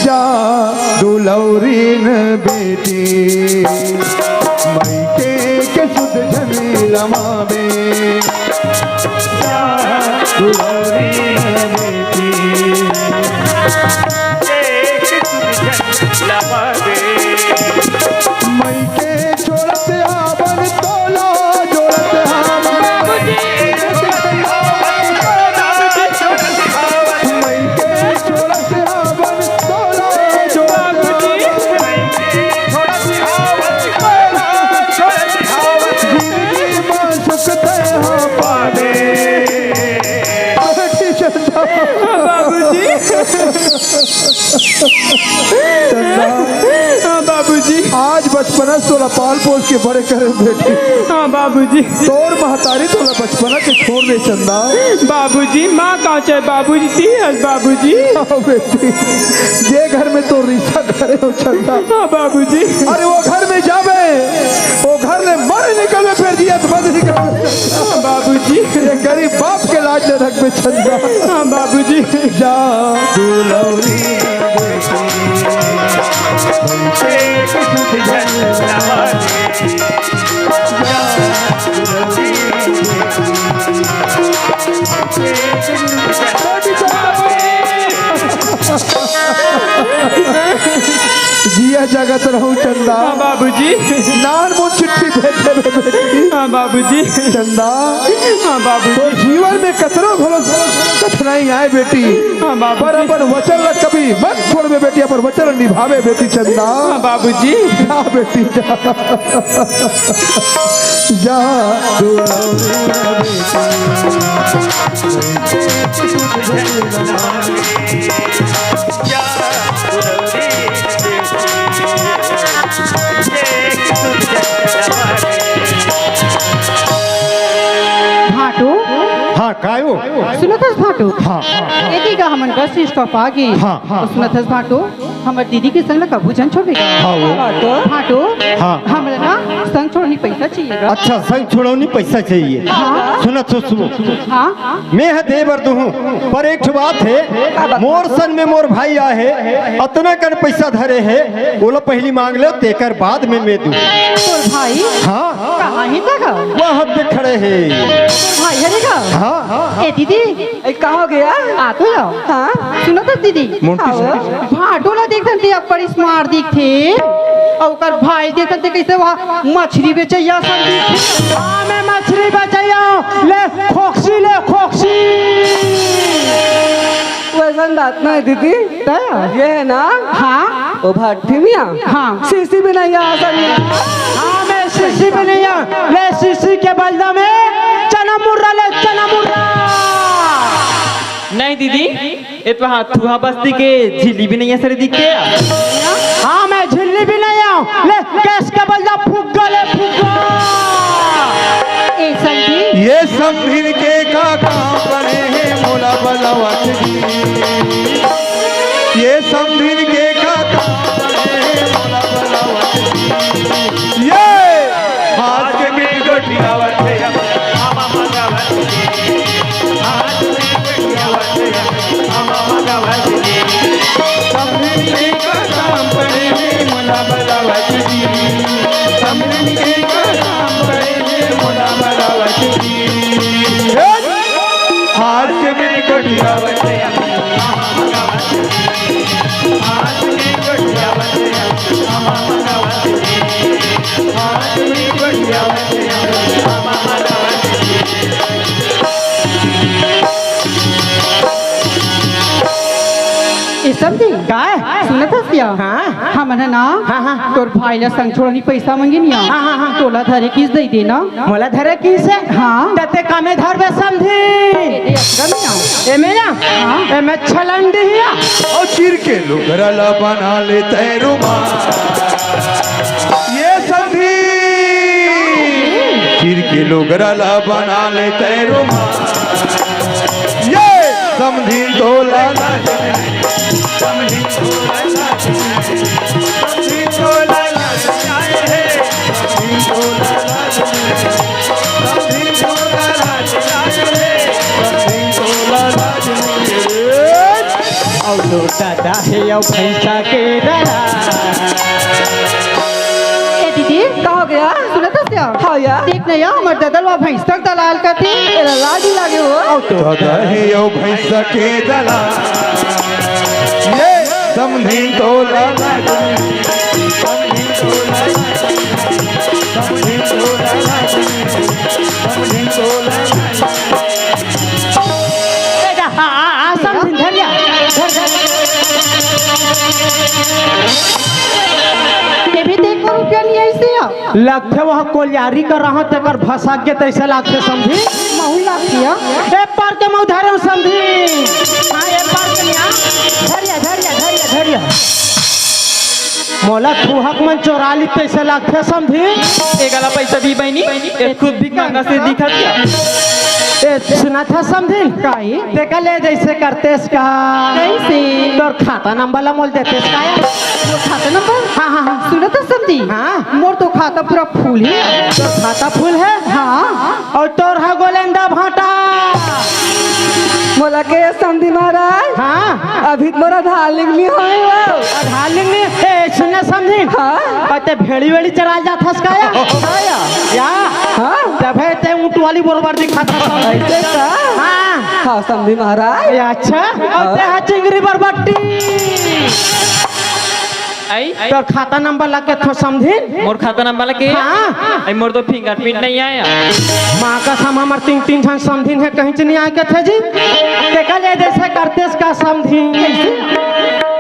जा दुलौरीन बेटी, मइके के सुध झन लमावे। जा दुलौरीन बेटी, मइके छोड़त हावन तोला जोड़त हावन। मइके छोड़त हावन तोला जोड़त हावन। जिंदगी मा सुख ते हो पावे। हाँ, बाबूजी। चंदा, हाँ, बाबूजी। आज बचपना से तोला पाल पोस के बड़े करे बेटी। हाँ, बाबूजी। तोर महतारी तोला बचपना के छोड़ दे, चंदा। बाबूजी, माँ कहाँ चाहे बाबूजी, ती हस बाबूजी। हाँ, बेटी। जे घर में तोर रिश्ता करे हो, चंदा। हाँ, बाबूजी। अरे, वो घर में जाबे, वो घर ले मर निकलबे, फिर जियत मत निकलबे। हाँ, बाबूजी। ये गरीब बाप के लाज ले रखबे, चंदा। हाँ, बाबूजी। जा दुलौरी जिया जगत रहू चंदा। हाँ, बाबूजी। नान मुन चिट्ठी भेज देबे बेटी। हाँ, बाबूजी। चंदा। हाँ, बाबूजी। तो जीवन में कतनो घलो कठिनाई आए बेटी। हाँ, बाबूजी। पर अपन वचन ला कभी मत छोड़बे बेटी, अपन वचन निभावे बेटी चंदा। हाँ, बाबूजी। जा बेटी, जा। जा दुलौरी बेटी। भाटो। हाँ, काय ओ? सुनत हस भाटो? हाँ, हाँ, हाँ। एती का हमन का शिष्ट पागे। हाँ, हाँ, तो सुनत हस भाटो? हमर दीदी के संग ला कभू झन छोड़बे का। हाँ, वो। भाटो। हाँ। हमला ना संग छोड़ौनी पैसा चाहिए गा। अच्छा, संग छोड़ौनी पैसा चाहिए। हाँ। सुनत हो, सुनो। हाँ। मैं ह दे बर दूहूँ, पर एक ठो बात हे, मोर संग में मोर भाई आहे, अतना कन पैसा धरे हे, ओला पहिली मांग ले, तेकर बाद में मैं दूँ। तोर भाई? हाँ। कहाँ हे तक? वहाँ पे खड़े हे। तोर भाई हरे का? हाँ, हाँ, हाँ। ए दीदी, ए, का हो गया? आ तो जाओ। हाँ? सुनत हस दीदी? मोंटी हाँ। भाटो ला देखथन ते अब्बड़ smart दिखथे। अउ ओकर भाई देखथन ते कइसे वहाँ मछरी बेचइया सन दिखथे। हाँ, मैं मछरी बेचइया हूँ। ले खोकसी, ले खोकसी। वैसन बात नहीं दीदी। त? ये है ना? हाँ। ओ भाटी मिया। हाँ। सीसी भी नहीं आ सकी। हाँ, मैं सीसी भी नहीं आ। ले सीसी के बदला में चना मुर्रा ले, चना मुर्रा। नहीं दीदी, ए तो हाँ, तुहा बस्ती के झिल्ली भी नहीं है सर दिखे। हाँ, मैं झिल्ली भी नहीं आऊँ। ले, केस के बल जा, फुग्गा ले, फुग्गा। ए संगी। ये समधिन के का काम बने हे मोला बलवत जी। ये समधिन के का काम बने हे मोला बलवत जी। ये हाथ के मिल गोठियावत हे, हम मंगावत जी। हाथ के मिल गोठियावत हे, हम मंगावत जी। समधिन के का काम पड़े हे मोला बलवत जी। समधिन के का काम पड़े हे मोला बलवत जी। हाथ के मिल गोठियावत हे, हम मंगावत जी। हाथ के मिल गोठियावत हे, हम मंगावत जी। ए समधी, काय? सुनत हस या? हाँ। हमन ह ना, हाँ, हाँ। तोर भाई ला संग छोड़ौनी पैसा मांगिन या। हाँ, हाँ, हाँ। तोला धरे किस दे देना। मोला धरे किस हे? हाँ। त ते कमे धरबे समधी। ए, ए, अतका में आ। एमे या? हाँ। एमे छलंडी या। ओ चीर के लुगरा ला बना ले तैं रुमाल। ये समधी। चीर के लुगरा ला बना ले तैं रुमाल। ये समधी तोला ला, समधी तोला ला, समधी तोला ला, समधी तोला ला, समधी तोला ला, समधी ददा हे अउ भैंसा के दलाल। ए दीदी, का हो गया? सुनत हस या? हाँ या। देख न या, हमर ददा ल भैंसा के दलाल कथे। एला लाज नइ लागे हो। अउ तो ददा हे अउ भैंसा के दलाल। ये समधिन तोला लाज नइ, समधिन तोला लाज नइ, समधिन तोला लाज नइ, समधिन तोला लाज नइ। ए जा, आ, आ, आ, समधिन, धर या, धर, धर। ये भी देख, वो रुपया नइ आइस या। लगथे वो कोलियारी कर रहा, तेकर भसक गे तइसे लगथे, समधिन। महू लगथे या। ए पार के महू धरे हंव, समधिन। हाँ, ए पार के नइ आ। धर या, धर या, धर या, धर या। मोला थुहक मन चोरा ली तइसे लगथे, समधिन। ए गला पैसा दी बहिनी, ए खुद भीख मांगा से दिखत हे। ए, सुनत हस समधिन? काई? तेकर ले जइसे करतेस का? कइसे? तोर खाता नंबर ला मोला देतेस का या? मोर खाता नंबर? हाँ, हाँ, हाँ। सुनत हस समधिन? हाँ। मोर तो खाता पूरा full हे। तोर खाता full हे? हाँ। अउ तोर ह गोलेंदा भांटा। मोला के समधिन महाराज? हाँ। अभी तो मोर आधार link नइ होय हे वो। आधार link नइ? ए, सुन ना समधिन। हाँ। अउ तें भेड़ी वेड़ी चराय जात हस का या? हाँ या। या? हाँ। तभे तें ऊंट वाली बरोबर दिखत हस समधिन। अइसे का? हाँ। हाँ, समधिन महाराज। ए, अच्छा। अउ तें ह चिंगरी बरबट्टी। आई? तोर खाता नंबर ला के थों समधिन? मोर खाता नंबर ला के? हाँ। आई, मोर तो fingerprint नइ आय। माँ कसम, हमर तीन तीन झन समधिन हे, कहींच नइ आय कथे जी। तेकर ले जइसे करतेस का समधिन? कइसे?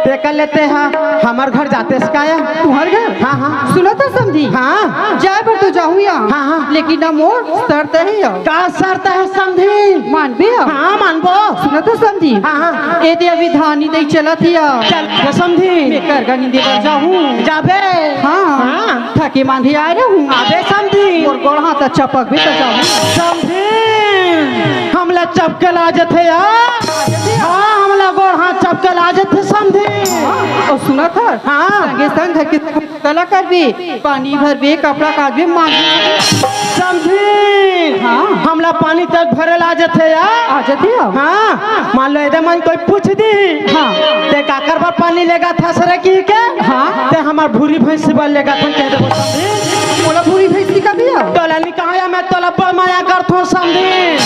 तेकर ले तें ह हमर घर जातेस का या? तुंहर घर? हाँ, हाँ। सुनत हस समधिन? हाँ। जाय बर तो जाहूं या। हाँ, हाँ। लेकिन ना मोर शर्त हे या। का शर्त हे समधिन? मानबे या? हाँ, मानबो। सुनत हस समधिन? हाँ, हाँ। ए दे अभी धानी दई चलत हे या। चल, समधिन। मैं करगा निंदे बर जाहूं। जाबे। हाँ। हाँ। थके मांदे आय रहूं। आबे समधिन। मोर गोड़ हाथ चपकबे त जाहूं। समधिन। हमला चपके लाजत हे या। हाँ, हमला गोड़ हाथ चपके लाजत हे समधिन। हाँ, अउ सुनत हस? हाँ। संगे संग घर के कला करबे, पानी भरबे, कपड़ा काचबे, मांजबे। समधिन। हाँ। हमला पानी तक भरे ला जथे या। आ जथे या। हाँ। मान लो, एदे मन कोई पूछ दी। हाँ। ते काकर बर पानी लेगथस रे कहिके? हाँ। ते हमर भूरी भैंसी बर लेगथन कह देबो समधिन। मोला भूरी भैंसी का भी है? तोला निकाया मैं तोला बड़ माया करथों समधिन।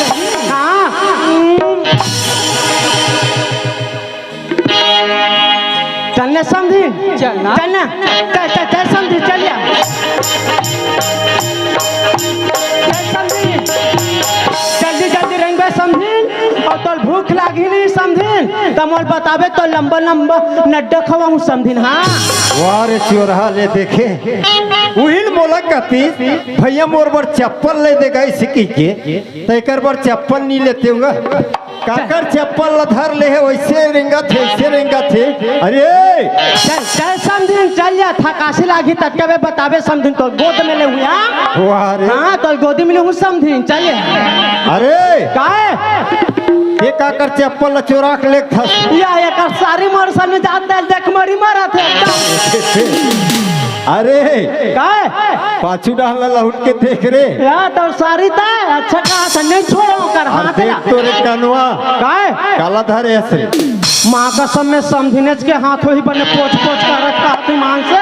हाँ। चलने समधिन। चलना। चलना। चल, चल, चल समधिन, चल या। चल समधिन। जल्दी, जल्दी रेंगबे समधिन। अउ तोल भूख लागही नहीं समधिन। त मोल बताबे तो लंबा, लंबा नड्डा खवाहूं समधिन, हाँ। वाह रे चोरहा ले देखे। उहिल मोला कहती, भैया मोर बर चप्पल ले दे गए सिकी के। त एकर बर चप्पल नहीं लेते हुआ। काकर चप्पल ल धर ले हे, वइसे रेंगत हे, वइसे रेंगत हे। अरे! चल, चल समधिन, चल या, थकासी लागही, ततका बे बताबे समधिन, तोर गोद में लेहूं या। वाह रे। हाँ, तोर गोदी में लेहूं समधिन, चल या। अरे! काय? ये काकर चप्पल ल चोरा के लेगथस? या, एकर सारी मोर सामने जात हे, देख मरी मरत हे एकदम। अरे! काय? पाछू डाहन ला लहुट के देख रे। या तोर सारी त अच्छा कहा था, नहीं छोड़ो कर अरे हाथ देख ला। तोरे कनवा। काय? काला धरे हस रे। माँ कसम में समधिनेच के हाथ वही बने पोछ पोछ करत कहा तू मान से।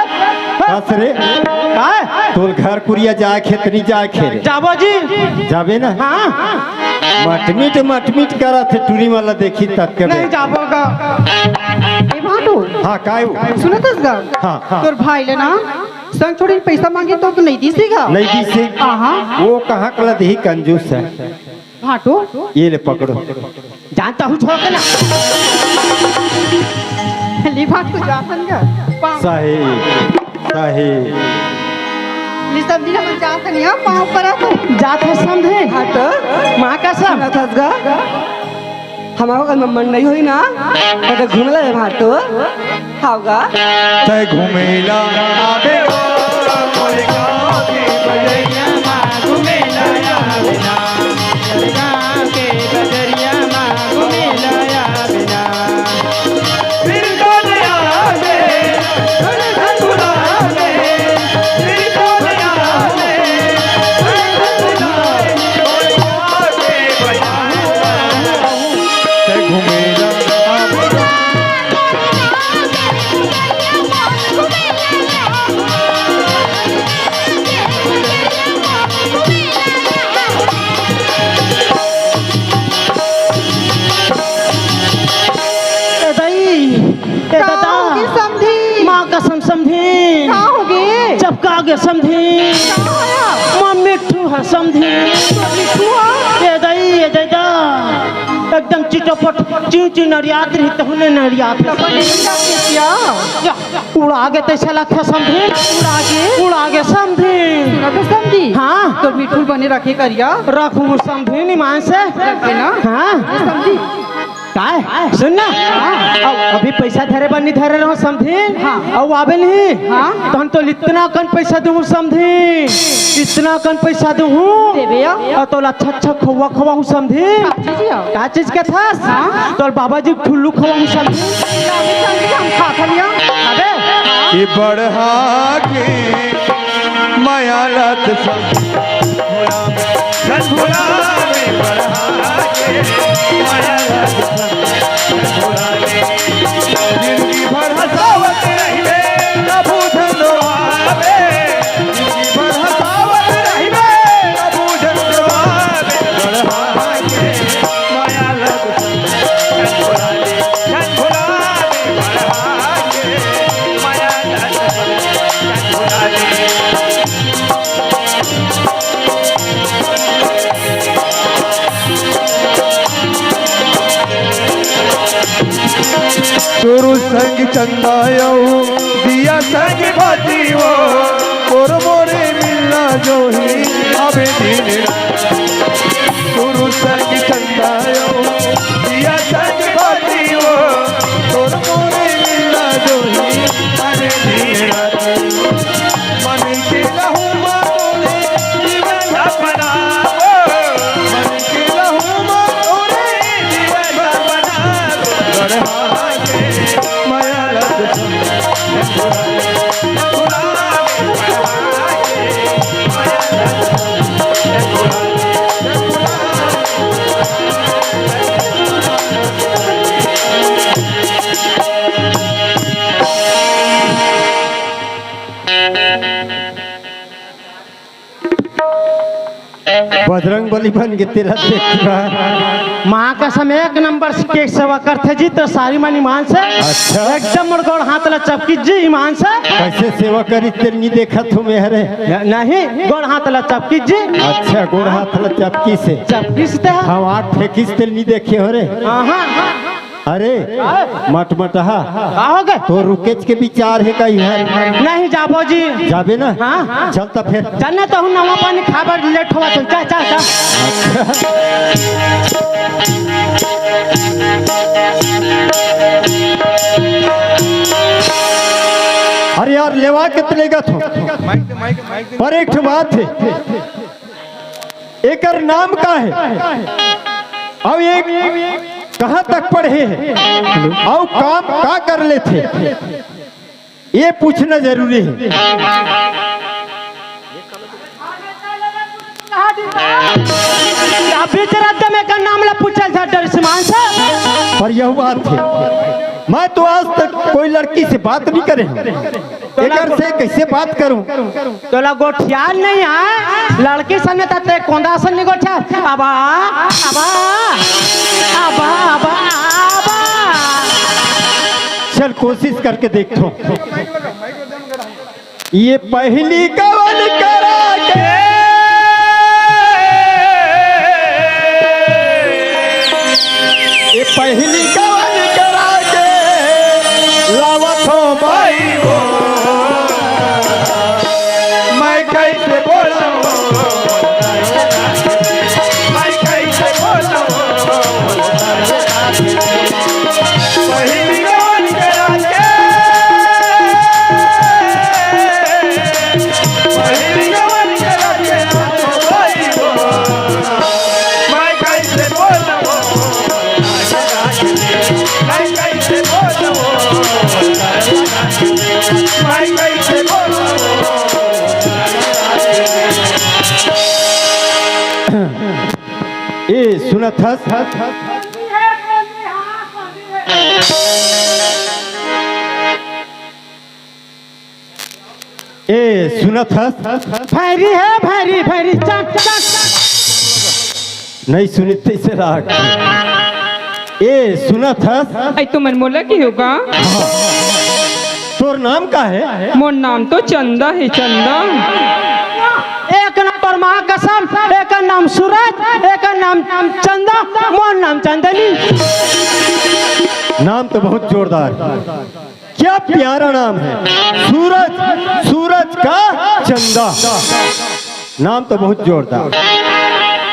हस रे। काय? तोल घर कुरिया जाय खेत नहीं जाय खेरे। जाबो जी। जाबे ना? हाँ। मटमिट मटमिट करत हे टूरी वाला देखी तक के नहीं बे। जाबो का। ए भाटू। हाँ, काय वो? सुनत हस गा? हाँ, हाँ। तोर भाई ले ना संग छोड़ी पैसा मांगे तो तू नहीं दीसी गा? नहीं दीसी। आहा। वो कहाँ कला देही कंजूस है। भाटू। ये ले पकड़ो। जानता हूँ छोड़ के ना। ले भाटू जाथन गा। पाँव। सही, सही। ले समधिन हम जाथन या पाँव परत। जात हस समधिन। हाँ तो। माँ कसम। सुनत हस गा? हमरो घर में मन नहीं होई ना, त घूम ले भाटो, हावगा। तै घूमेला आबे ओ, मोर गाँव के बजरिया मा घूमेला आबे ना, मोर गाँव के बजरिया मा घूमेला आबे ना। फिर कौन आवे, धन धन बुलावे, फिर कौन आवे, धन धन बुलावे, मोर गाँव के बजरिया मा घूमेला आबे ना। का होगे? चपका गे समधिन। का होया? मोर मिट्ठू ह समधिन। तोर मिट्ठू ह? ए दई, ए दई दा। एकदम चिटोपट, चिंव चिंव नरियात रही, तहूं नरियात रही। तब बने नरियात रही क्या? उड़ा गे तइसे लगथे समधिन। उड़ा गे? उड़ा गे समधिन। सुनत हस समधी? हाँ। तोर मिट्ठू ल बने रखे करिया। रखहूं समधिन, ईमान से। रखे ना? हाँ। ए समधी। काय? सुन ना। हाँ। अउ अभी पइसा धरे बर नइ धरे रहेंव समधिन। हाँ। अउ आबे नहीं। हाँ। तहन तोला अतना कन पइसा देहूं समधिन। अतना कन पइसा देहूं। देबे या? अउ तोला अच्छा अच्छा खउवा खवाहूं समधिन। का चीज या? का चीज कथस? हाँ। तोर बाबा जी के ठुल्लू खवाहूं समधिन। अबे समधी, हम खात हन या। अबे। कि बढ़ा के मया लत संग भुला में बढ़ा के मया लत संग भुला में। जिंदगी भर हंसावत रहिबे, कभू झन रोआबे। जिंदगी भर हंसावत रहिबे, कभू झन रोआबे। बढ़ा के मया लत सुरू संग चंदा अउ दिया संग बाती वो, मोर मोरे मिलना जो ही अबे दिन रात। सुरू संग चंदा अउ दिया संग बाती वो, मोर मोरे मिलना जो ही अबे दिन रात। मन के लहू मा तोरे जीवन बनाबो, मन के लहू मा तोरे जीवन बनाबो। गढ़ा के मया लग बजरंग बली बन के तेला देख रहा। माँ कसम, एक नंबर के सेवा करथे जी, तो सारी मन ईमान से। अच्छा। एकदम मोर गोड़ हाथ ला चपकी जी, ईमान से। कइसे सेवा करी तेल नहीं देखा तू मेहरे? न-, नहीं, गोड़ हाथ ला चपकी जी। अच्छा, गोड़ हाथ ला चपकी से। चपकी से ते। हम आँख फेंकिस तेल नहीं देखे हो रे। हाँ, हाँ, हाँ। अरे, मटमटहा। का होगे? तो रुकेच के विचार हे कहीं है? नहीं जाबो जी। जाबे ना? हाँ। चल त फेर। चल ना, तहूं नवा पानी खाबर लेट होवा तो। चल, चल, चल। अरे यार, लेवा के त लेगत हो। पर एक ठो बात हे। एकर नाम का हे? अउ ये कहाँ तक पढ़े हे? अउ काम का कर लेथे? ये पूछना जरूरी हे। अभी जरा दम एकर नाम ला पूछल था डर से मान से। पर यह बात हे, मैं तो आज तक कोई लड़की से बात नहीं करे हूँ। एकर से कइसे बात करूं? तोला गोठियान नहीं हे, लड़की सने त ते कोंदा सन नहीं गोठिया। अबा, अबा, अबा, अबा, अबा। चल, कोशिश करके देखथों। ये पहिली गवन करा के, ये पहिली गवन करा के लावत हो माई हो, मैं कइसे बोलूं, मैं कइसे बोलूं। पहिली गवन करा के, पहिली गवन करा के लावत हो माई हो, मैं कइसे बोलूं। ए, सुनत हस? ए, सुनत हस? भैरी हे, भैरी, भैरी, चट, चट। नहीं सुनिस तइसे राग। ए, सुनत हस? अई तो मन मोला की होगा? तोर नाम का हे? मोर नाम तो चंदा हे, चंदा। एक नंबर माँ कसम, एक नाम सूरज, एक नाम चंदा, मोर नाम चांदनी। नाम तो बहुत जोरदार, क्या प्यारा नाम है, सूरज, सूरज का चंदा। नाम तो बहुत जोरदार।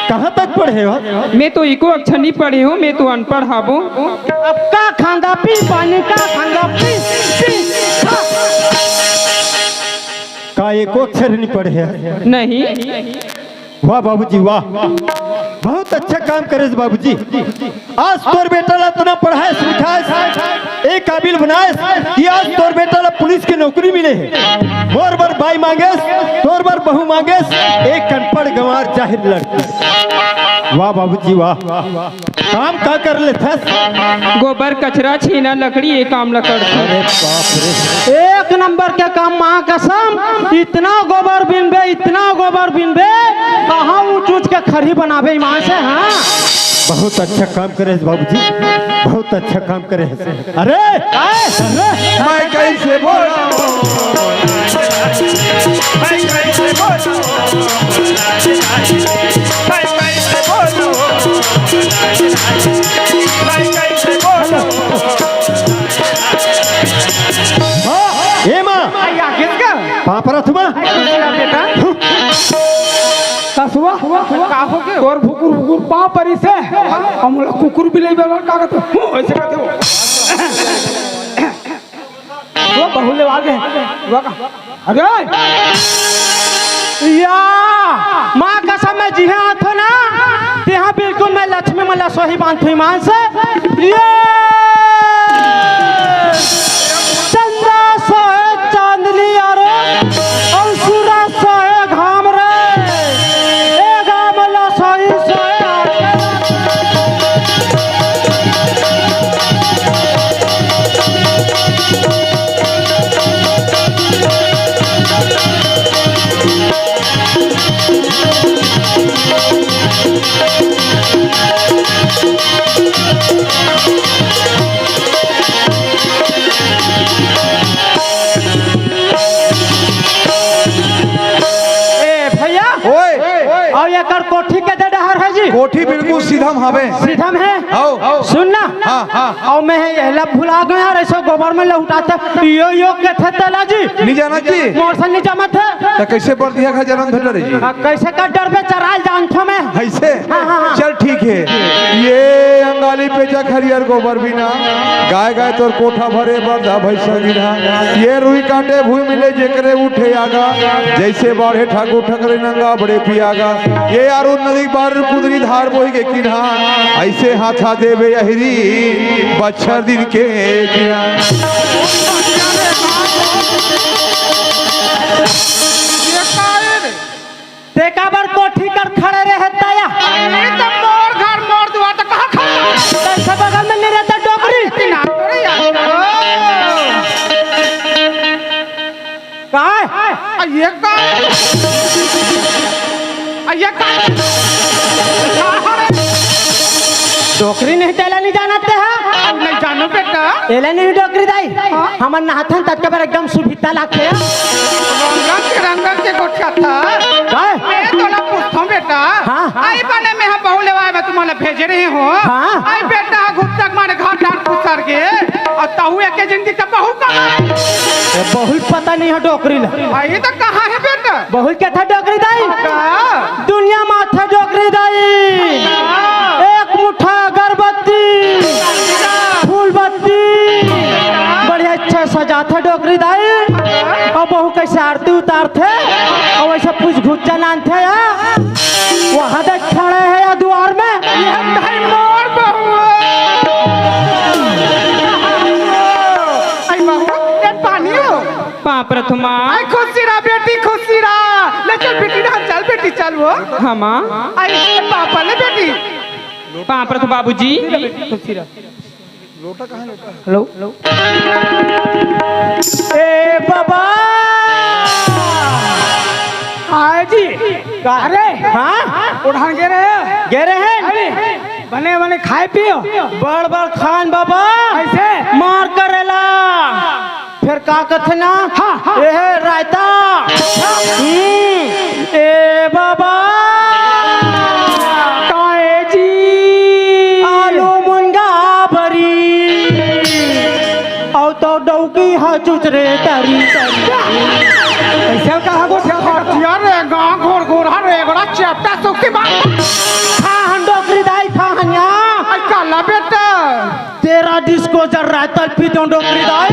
कहाँ तक पढ़े हो? मैं तो एको अक्षर नहीं पढ़े हूँ, मैं तो अनपढ़ हाबो। अब का खांदा पी पानी का खांदा पी, पी, खा। का एको अक्षर नहीं पढ़े है? नहीं। वाह बाबूजी, वाह, बहुत अच्छा काम करे बाबूजी। आज तोर बेटा ला इतना पढ़ाएस लिखाएस, ए काबिल बनाएस कि आज तोर बेटा ला पुलिस के नौकरी मिले हे। मोर बर बाई मांगेस, तोर बर बहू मांगेस, एक अनपढ़ गंवार जाहिल लड़की। वाह बाबूजी वाह, काम का कर लेथस? गोबर कचरा छीना लकड़ी, ये काम ला करथों। अरे बाप रे। एक नंबर के काम, माँ कसम, इतना गोबर बिनबे, इतना गोबर बिनबे, कहाँ ऊंच ऊंच के खरही बनाबे ईमान से, हाँ? बहुत अच्छा काम करे हस बाबूजी, बहुत अच्छा काम करे हस। अरे, अरे, मैं कैसे बोलूं? मैं कैसे बोलूं? मैं कैसे बोलूं? मैं कैसे बोलूं? हाँ, ए माँ। आई, आ गइस का? पाँव परत हँव माँ। आई, खुश रह बेटा। कसवा? का हो गयो? तोर भुकुर भुकुर पाँव परिस हे। हमला कुकुर बिलई बरोबर का कथे? हूँ, अइसे कथे वो। वो बहू ले आगे। वो का? अरे! या! माँ कसम, मैं जिहाँ आथों ना, तिहाँ बिल्कुल मैं लक्ष्मी मला सोही बांधथों ईमान से। ये! चंदा सोहे चांदनी अरे, अउ सूरज सोहे घाम रे। ए घाम ला सोही सोहे आके। ए भैया, ओए। अउ एकर कोठी के दे डहर हे जी? कोठी बिल्कुल सीधा म हवे। सीधा म हे? हव। सुन ना। हाँ, हाँ। अउ मैं एला भुला गेंव यार, अइसे गोबर में लहुटाथे, यो, यो कथे तेला जी। नइ जानस जी? मोर से नइ जमत हे। त कइसे बरदिहा घर जनम भेंट रे जी? हाँ, कइसे कर डरबे, चराय ल जानथों मैं। अइसे? हाँ, हाँ, हाँ। चल ठीक हे। ये अंगाली पेंचा खरियर गोबर बिना, गाय गाय तोर कोठा भरे बरधा भइसा गिरा। ये रुई काटे भुइँ मिले जेकरे उठे आगा, जइसे बाढ़े ठाकुर ठकरे नंगा बड़े पियागा। ये अरुण नदी बार कुदरी धार बोहि गे किन्हा, अइसे हाथा देबे अहिरी बछर दिन के किन्हा। ये का हे रे? ते काबर कोठी कर खड़े रहे तया? अरे, त मोर घर, मोर दुआर, त कहाँ खड़ा? त सब बगल में नइ रहता डोकरी? अरे, इतना थोड़े यार। का हे? आ, ये का हे? आ, ये का हे? डोकरी नहीं, तेला नहीं जानत ते हा? अब नहीं जानों बेटा। तेला नहीं डोकरी दाई? हाँ? हमन नहाथन ततके बर एकदम सुभिता लागथे। रंगत के, रंगत के गोठियाथा। काय? मैं तोला पूछथों बेटा। हाँ, हाँ। अई बने में हम बहू लेवाय बर तुम्हला भेजे रहेंव। हाँ। अई बेटा, घुटक मारे घर डार खुसर गे। अउ तहूँ एके जिनगी के बहू कहाँ? ए, बहू ल पता नहीं हे डोकरी ला। अई त कहाँ हे बेटा? बहू ल कथे डोकरी दाई। का? दुनिया म आथे डोकरी दाई। का? एक मुट्ठा अगरबत्ती, का? फूलबत्ती, का? बढ़िया अच्छा सजाथे डोकरी दाई। का? अउ बहू कइसे आरती उतारथे, अउ अइसे पुछ घुच्चा नानथे या। वहाँ देख खड़े हे या दुआर में। ये भाई मोर बहू। अई बहू, ए पानी हो। पाँव परत हँव माँ। अई खुशी रह बेटी, खुशी रह। ले चल बेटी, चल बेटी, चल वो। हाँ माँ। अई पापा ले बेटी। पाँव परत हँव बाबूजी। खुशी रह। लोटा कहाँ है, लोटा? हेलो। ए बाबा। हाँ जी। का रे? हाँ? ओढ़ान गे रहे? गे रहे? अरे, बने बने खाय पियो। बड़ बड़ खान बाबा। कइसे? मार करेला। फेर का कथे ना? हाँ, हाँ। ए हे रायता। हम्म, ए बाबा। काहे जी? आलू मुनगा बरी। अउ तो डौकी ह चुचरे तरी। कैसे कहा गो? हटिया रे, गाँव घोर घोर हर रे, बड़ा चेपटा सुक्ति बा। खाहन डोकरी दाई, खाहन या। आई काला बेटा। तेरा डिस्को जर रहा है, तलपी दो डोकरी दाई।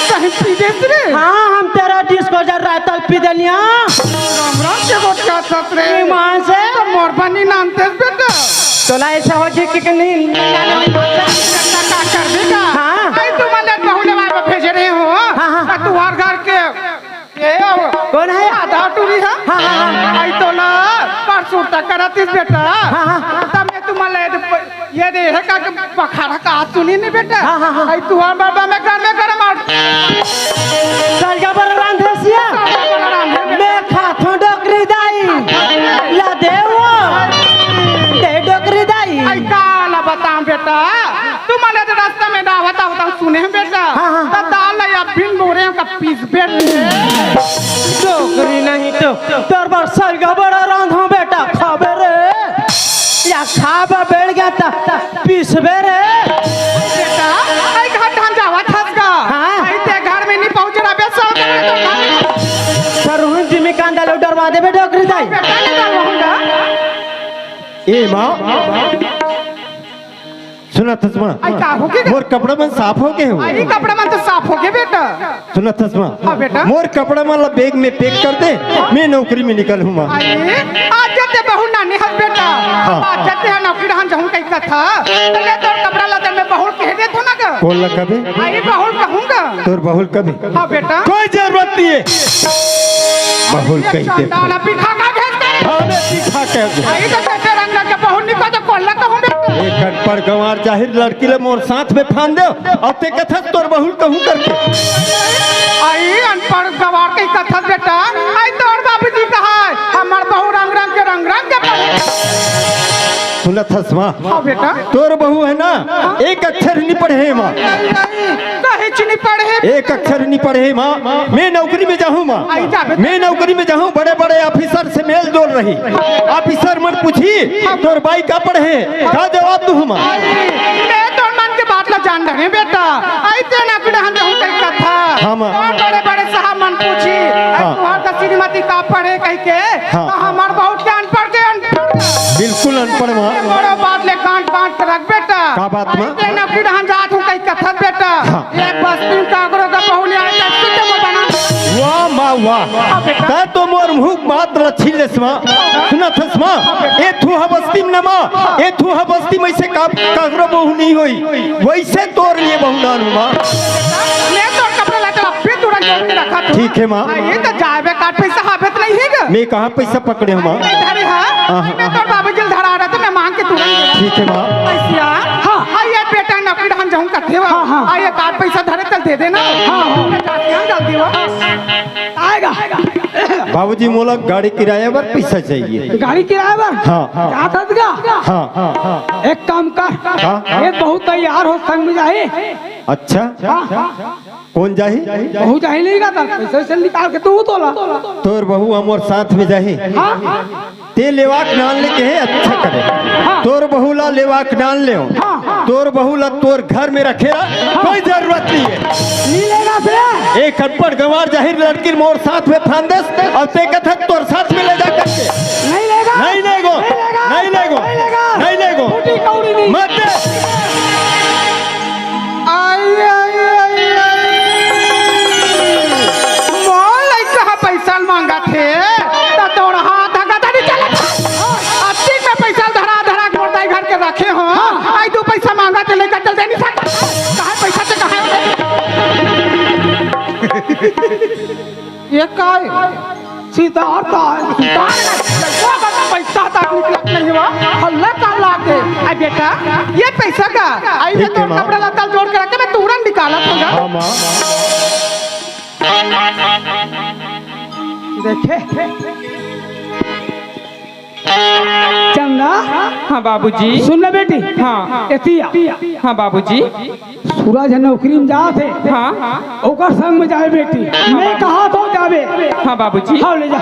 कहीं पी देस रे? हाँ, हम तेरा डिस्को जर रहा है, तलपी देनिया। राम राम के गोट का सत रे। ईमान से। तो मोर बनी नाम तेज बेटा। तोला ऐसा हो जी कि नहीं? बेटा का कर देगा? हाँ। आई तुम्हारे बहुले वाले भेज रहे हो। हाँ, हाँ। तो तुम्हारे घर के ए, अब कौन है? आधा टूरी है। हाँ, हाँ, हाँ। आई तो ला, परसों तक करतिस बेटा। हाँ, हाँ। तब मैं तुम्हारा ये दे, ये दे है का के पखाड़ा का हाथ सुनी नहीं बेटा। हाँ, हाँ, हाँ। आई तू हम बाबा में घर में गरम आउट। सरगा बर रांधे सिया। सरगा बर रांधे। मैं खाथों डोकरी दाई। ला दे वो। दे डोकरी दाई। आई काला बताऊं बेटा। तुम्हारे तो रास्ता में ना होता, होता सुने बेटा। हाँ, हाँ। तो दाल या बिन बोरे का पीस बेट। डोकरी नहीं तो तोर बर सरगा बड़ा रांधो बेटा, खाबे रे। या खाबा बेड़ गया ता पीसबे रे। बेटा, आई घर धान जावा थस गा। हाँ। आई ते घर में नहीं पहुंच रहा बे, सौ कर तो घर। सर, हुन जिमी कांदा लो डरवा देबे डोकरी दाई। बेटा, नहीं डरवाऊंगा। ए माँ। सुनत हस माँ? आई, का होगे? मोर कपड़ा मन साफ होगे हो? आई, कपड़ा मन तो साफ होगे बेटा। सुनत हस माँ? हाँ बेटा। मोर कपड़ा मन ला बैग में पैक कर दे, मैं नौकरी में निकलहूँ माँ। आई, आज जब ते बहू नानी हस बेटा, हाँ। आज जब ते नौकरी रहन जाऊँ कही कथा, तो ले तोर कपड़ा ला दे, मैं बहू कह दे थो ना गा। कौन ला कबे? आई, बहू कहूँगा। तोर बहू कबे? हाँ बेटा। कोई जरूरत नहीं है। बहू ये कही दे। चंडाला पिठा का भेज दे। हाँ, मैं पिठा कह दे। आई तो तेरे रंग के बहू निकल तो कौन ला कहूँ बेटा। एक अनपढ़ गंवार जाहिर लड़की ले मोर साथ में फान दे, अउ ते कथस तोर बहू कहूँ करके। आई अनपढ़ गंवार के कथस बेटा, आई तोर बाबूजी कहा है, हमर बहू रंग रंग के, रंग रंग के पढ़े। सुनत हस माँ? हाँ बेटा। तोर बहू है ना, एक अक्षर नहीं पढ़े हे माँ। नहीं, नहीं, कहीं नहीं पढ़े। एक अक्षर नहीं पढ़े हे माँ। मैं नौकरी में जाहूँ माँ। आई जा बेटा। मैं नौकरी में जाहूँ, बड़े बड़े ऑफिसर से मेल जोल रही। ऑफिसर मन पूछी, तोर बाई का पढ़े? का जवाब दूँ माँ? आई, मैं तोर मन के बात ला जान रहे बेटा। आई ते ना बिना हम जाहूँ कही कथा। हाँ माँ। और बड़े बड़े साहब मन पूछी, हाँ। तुहार का श्रीमती का पढ़े कही के? हाँ। तो हमर बहू के अनपढ़ के अनपढ़। बिल्कुल अनपढ़ माँ। बड़ो बात ले कान बांध के रख बेटा। का बात माँ? आई ते ना बिना हम जात हूँ कही कथा बेटा। हाँ। ये बस्ती में काकरो का बहू ले आए, तब तो जमा बना। वाह माँ, वाह। हाँ, बेटा। तै तो मोर मुँह मात ल छीन लेस माँ। सुनत हस माँ? हाँ, बेटा। ए थू ह बस्ती में न माँ, ए थू ह बस्ती में से का, काकरो बहू नहीं होई। वैसे तोर लिए बहू नानू माँ। मैं तोर कपड़ा ला तो अभी तुरंत जोड़ के रखा तू। ठीक है माँ। हाँ, ये तो जाबे काट पैसा हाबे तो नहीं है गा? मैं कहाँ पैसा पकड़े हूँ माँ? नहीं धरे हाँ। हाँ, हाँ, मैं हाँ। तोर बाबूजी ल धरा रहा तो मैं मांग के तुरंत दे। ठीक है माँ। पैसा। हाँ। हाँ, ये बेटा नौकरी हम जाऊँ कथे बा। हाँ, हाँ। हाँ, ये काट पैसा धरे तल दे देना। हाँ, हाँ। मैं जाके हम जल्दी बा। आएगा। बाबूजी मोला गाड़ी किराया बर पैसा चाहिए। गाड़ी किराया बर? हाँ। जात हस गा? हाँ, हाँ, हाँ। एक काम कर। हाँ, हाँ। एक बहू तैयार हो संग में जाही। अच्छा। हाँ। कौन जाही? बहू जाही नहीं गा, पैसा वैसा निकाल के तू तोला। तोर बहू हमर साथ में जाही। हाँ। ते लेवाक नान लेके हे, अच्छा करे। हाँ। तोर बहू ला लेवाक नान ले। हाँ। तोर बहू ला तोर घर में रखे ला, हाँ। कोई जरूरत नहीं है। नहीं लेगा बे। एक अनपढ़ गंवार जाहिर लड़की मोर साथ में फान देस, अउ ते कथक तोर साथ में ले जा करके। नहीं लेगा। नहीं लेगो। नहीं लेगा। नहीं लेगो। नहीं लेगा। नहीं लेगो। फूटी कौड़ी नहीं। मत दे। आई, आई, आई, आई। मोर लइका ह पैसा मांगत हे, त तोर हाथ ह गदरी चलत हे। अत्ती में पैसा धरा, धरा के मोर दाई घर के रखे हो। हाँ। आई तू पैसा मांगत हे, लइका चल दे नहीं सकत। कहाँ पैसा ते कहाँ? ये काय? सिद्धार्थ आय। सिद्धार्थ आय। वो बता पैसा तक निकलत नहीं हुआ। हल्ले का लागे। आ बेटा, ये पैसा का? आई ठीक है, तो माँ। कपड़ा लत्ता जोड़ के रखे, मैं तुरंत निकालत हूँ। हाँ, माँ। देखे? चंदा। हाँ, बाबूजी। सुन ना बेटी। हाँ। एतिया। हाँ, बाबूजी। टूरा झन नौकरी में जात हे। हाँ। ओकर संग में जाबे बेटी। मैं कहाथों जाबे। हाँ बाबूजी। हाँ, ले जा।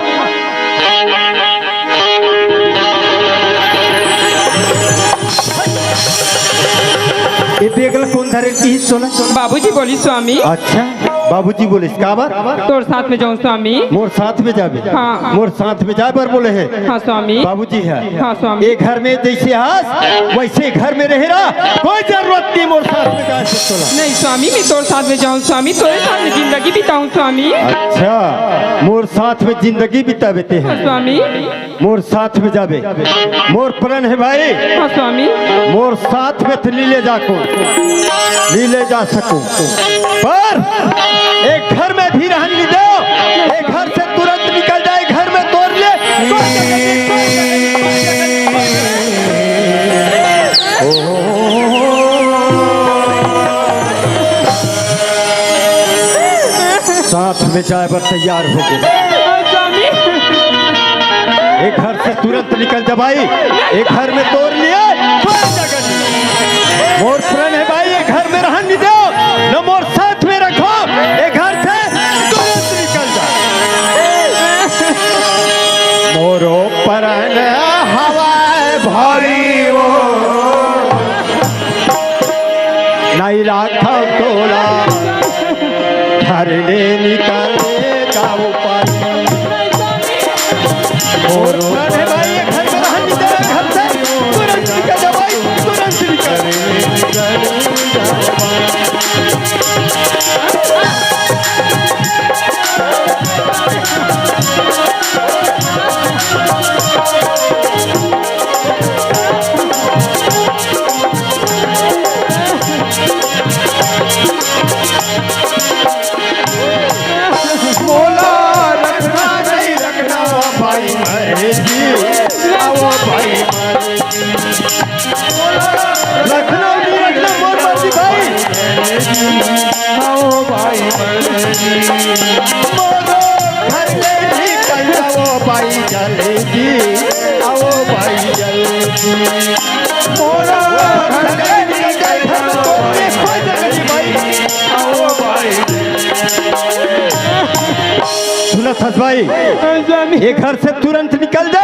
ये देख ले, कोन धरे की सोना। बाबूजी बोलिस स्वामी। अच्छा, बाबूजी बोलिस, काबर? तोर साथ में जाहूं स्वामी। मोर साथ में जाबे? हाँ। मोर साथ में जाए बर बोले हे। हाँ स्वामी। बाबूजी हे। हाँ स्वामी। ये घर में जैसे हस, वैसे घर में रहे रह, कोई जरूरत नहीं मोर साथ में जाए से तोला। नहीं स्वामी, मैं तोर साथ में जाहूं स्वामी, तोरे साथ में जिंदगी बिताहूं स्वामी। अच्छा, मोर साथ में जिंदगी बिताबे ते हे। हाँ स्वामी। मोर साथ में जाबे, मोर प्रण हे भाई। हाँ स्वामी। मोर साथ में तो नी ले जाकूं, नी ले जा सकूं, पर एक घर में भी रहन नी देव, एक घर से तुरंत निकल जाए, घर में तोर ले। साथ में जाए बर तैयार होगे। हाँ स्वामी। ये घर से तुरंत निकल जा भाई, ये घर में तोर लिए कोई जगह नहीं। मोर प्रण हे भाई, ये घर में रहन नी देव, न मोर साथ में रखो, ये घर से तुरंत निकल जा। मोरो प्रण हवय भाई वो, नहीं राखव तोला, घर ले निकल जाओ पाई। मोरो प्रण हे भाई, ये घर में रहन नी देव, घर से तुरंत निकल जा भाई, तुरंत निकल। मोला रखना नहीं रखना, वो भाई मरेगी, वो भाई मरेगी। मोला रखना नहीं रखना, मोर मर्जी भाई। आओ भाई मरेगी, मोरो घर ले निकल जाओ भाई जल्दी, आओ भाई जल्दी। मोरो घर ले निकल जाओ, कोई जगह नहीं भाई, आओ भाई। सुनत हस भाई, हाँ स्वामी। ये घर से तुरंत निकल जा।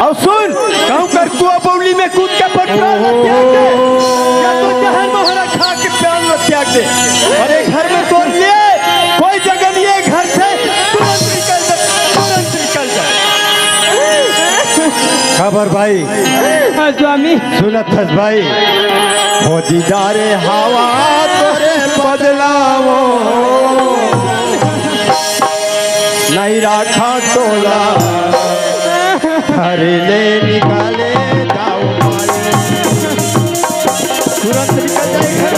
अउ सुन, कहूं कर कुआं बउली में कूद के अपन प्राण ला त्याग दे, या तो जहर मोहरा खा के प्राण ला त्याग दे। अउ ये घर में तोर लिए कोई जगह नहीं हे, घर से तुरंत निकल जा, तुरंत निकल जा। खबर भाई। हाँ स्वामी। सुनत हस भाई, हो दीदारे हवा तोरे बदलावो, नहीं राखा तोला, घर ले निकाले जाओ। तुरंत निकल जाए घर।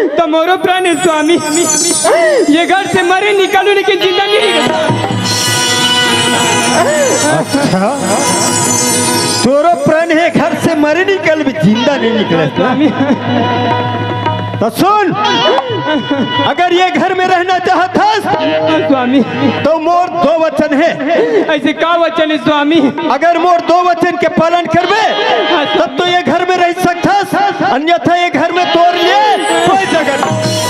त मोरो प्राण हे स्वामी, ये घर से मरे निकलूं, लेकिन जिंदा नहीं निकलूं। अच्छा, तोरो प्राण हे, घर से मरे निकलबे, जिंदा नहीं निकले। स्वामी। त सुन, अगर ये घर में रहना चाहत हस, हाँ, स्वामी। त मोर दो वचन हे। अइसे का वचन हे, स्वामी? अगर मोर दो वचन के पालन करबे, हाँ, स्वामी। तब तो ये घर में रह सकथस, अन्यथा ये घर में तोर लिए कोई जगह नहीं।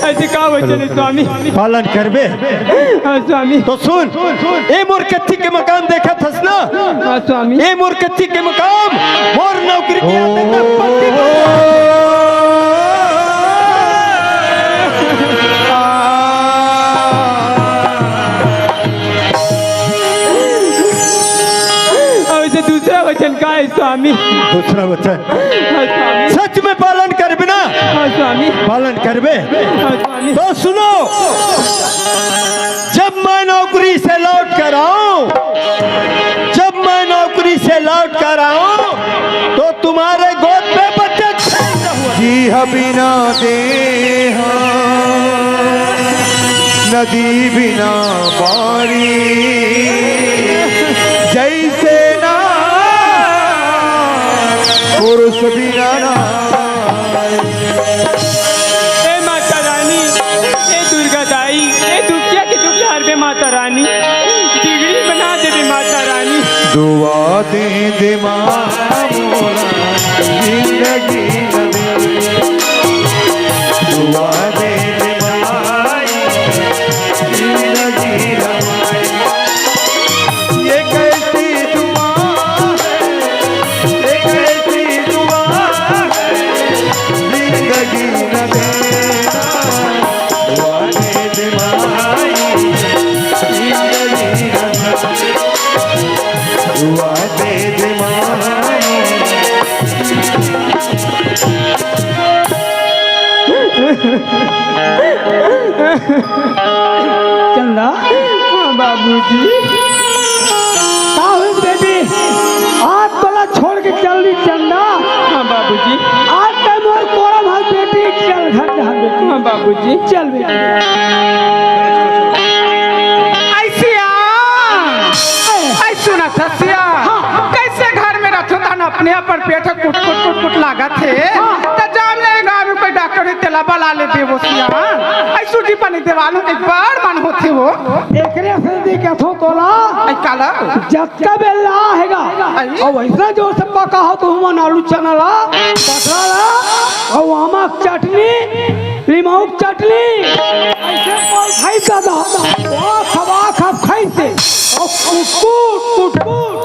अइसे का वचन हे, स्वामी? पालन करबे? हाँ, स्वामी। त सुन, ए मोर कच्ची के मकान देखत हस ना? हाँ, स्वामी। ए मोर कच्ची के मकान, मोर नौकरी के आदत में पक्की अउ अइसे दूसरा वचन का हे, स्वामी? दूसरा वचन? हाँ, स्वामी। सच में पालन करबे ना? हाँ, स्वामी। पालन करबे? हाँ, स्वामी। त सुनो, जब मैं नौकरी से लौट कर आऊं, जब मैं नौकरी से लौट कर आऊं, तो तुम्हारे गोद में बच्चे खेल रहे होंगे। जी हाँ, बिना दे हाँ। नदी बिना बारी, जैसे ना पुरुष बिना नारी। ए माता रानी, ए दुर्गा दाई, ए दुखिया के दुख हरबे माता रानी, बिगड़ी बना देबे माता रानी। दुआ दे दे माँ मोला, जिंदगी न दे। दुआ दे दे माई, जिंदगी न दे। ये कैसी दुआ है, ये कैसी दुआ है, जिंदगी न देना। दुआ दे दे माई, जिंदगी न दे। दुआ दे दे माई। चंदा। हाँ बाबूजी। का होइस बेटी? आज तोला छोड़ के चल दी चंदा। हाँ बाबूजी। आज तैं मोर कोरा भाग बेटी, चल घर जा बेटी। हाँ बाबूजी। चल बेटी। ऐसिया। ऐ सुनत हस सिया। हाँ। कैसे घर में रथो तहन अपने अपन पेट कुट कुट कुट कुट लागत हे। हाँ। त जाम ले गाँव में कोई डॉक्टर हे तेला बला ले देवो सिया। ऐ सूजी पानी देवालू के बड़ मन होथे वो। एकरे से दी कथो तोला। ऐ काला। जतका बेला हेगा। ऐ। अउ ऐसा जोर से पका हो तो हमन आलू चना ला, पकड़ा ला, अउ आमा के चटनी, लिमाऊ के चटनी, ऐसे पल खाई दादा, वाह, खवा खप खाई से, अउ कुटकुट, कुटकुट।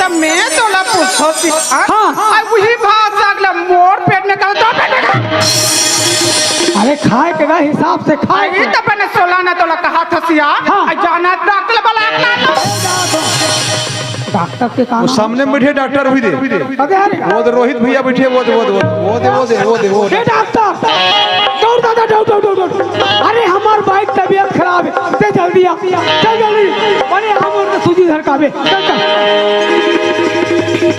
त मैं तोला पूछो सी, हाँ? हाँ। अब वही भाषा अगला मोर पेट में कर दो, पेट में कर। अरे खाए के गा हिसाब से खाए अरे के। त बने सोला ना तोला कहा था सिया, हाँ। आ जाना डॉक्टर बला के लाना। डॉक्टर के काम वो सामने में बैठे डॉक्टर भी दे। अरे, अरे। वो दे रोहित भैया बैठे, वो दे, वो दे, वो दे, वो दे, वो दे, वो दे, वो दे। ए डॉक्टर, दौड़ दादा, दौड़, दौड़, दौड़, दौड़। अरे, हमार बाइक तबीयत खराब है, ते जल्दी आ, चल जल्दी। अरे, हम और सूजी धर काबे, चल, चल।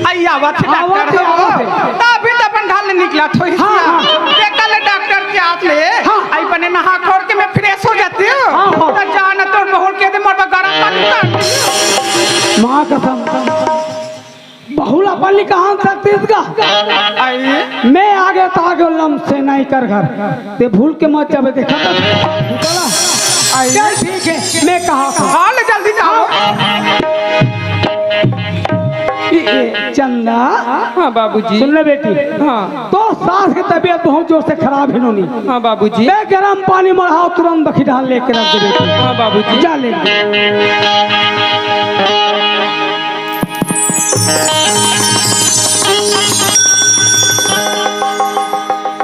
आई आवत है आवत डॉक्टर है, हो। आवत है। अभी तो अपन घर ले निकला थोड़ी हाँ, सी। हाँ। देखा ले डॉक्टर के हाथ ले। हाँ। आई बने नहा खोर के मैं फ्रेश हो जाती हूँ। हाँ, हाँ। तो जाना तोर बहू के दे मोर पर गरम पानी कर। माँ कसम। बहू ला पानी कहाँ सकतीस गा? आई। मैं आगे तो आगे लम से नहीं कर घर। ते भूल के मत जाबे, देखा तो। चला। आई। चल ठीक है, मैं कहा था। हाँ, ले जल्दी जाओ। ए, ए, चंदा। हाँ बाबूजी। सुन ले बेटी। हाँ। तो सास की तबीयत बहुत जोर से खराब है नोनी। हाँ बाबूजी। मैं गरम पानी मढ़ाओ, तुरंत बखी डाल लेके रख दे बेटी। हाँ बाबूजी। जा ले।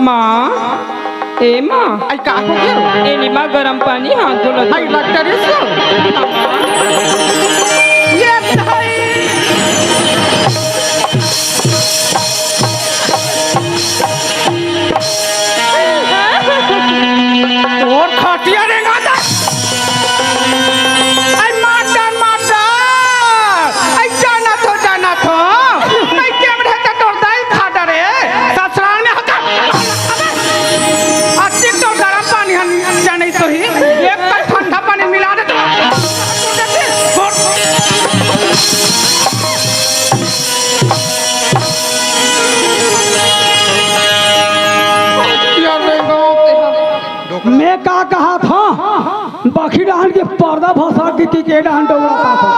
माँ, ए माँ। आई का हो गया? ए नी माँ, गरम पानी हाथ धो लो। आई लग करे सो। ये भाई। तोर खटिया रेंगा दा। आई मास्टर, मास्टर। आई जाना तो, जाना तो। मैं कैमरे तो तोर दाई खा डरे। ससुराल में हका। अति तो गरम पानी हम जाने तो ही। एक कप ठंडा पानी मिला दे तो। यार, मैं गाँव पे हूँ। मैं का कहा था, बखी डहान के पर्दा फंसा के, के, के डहान डोलाता था।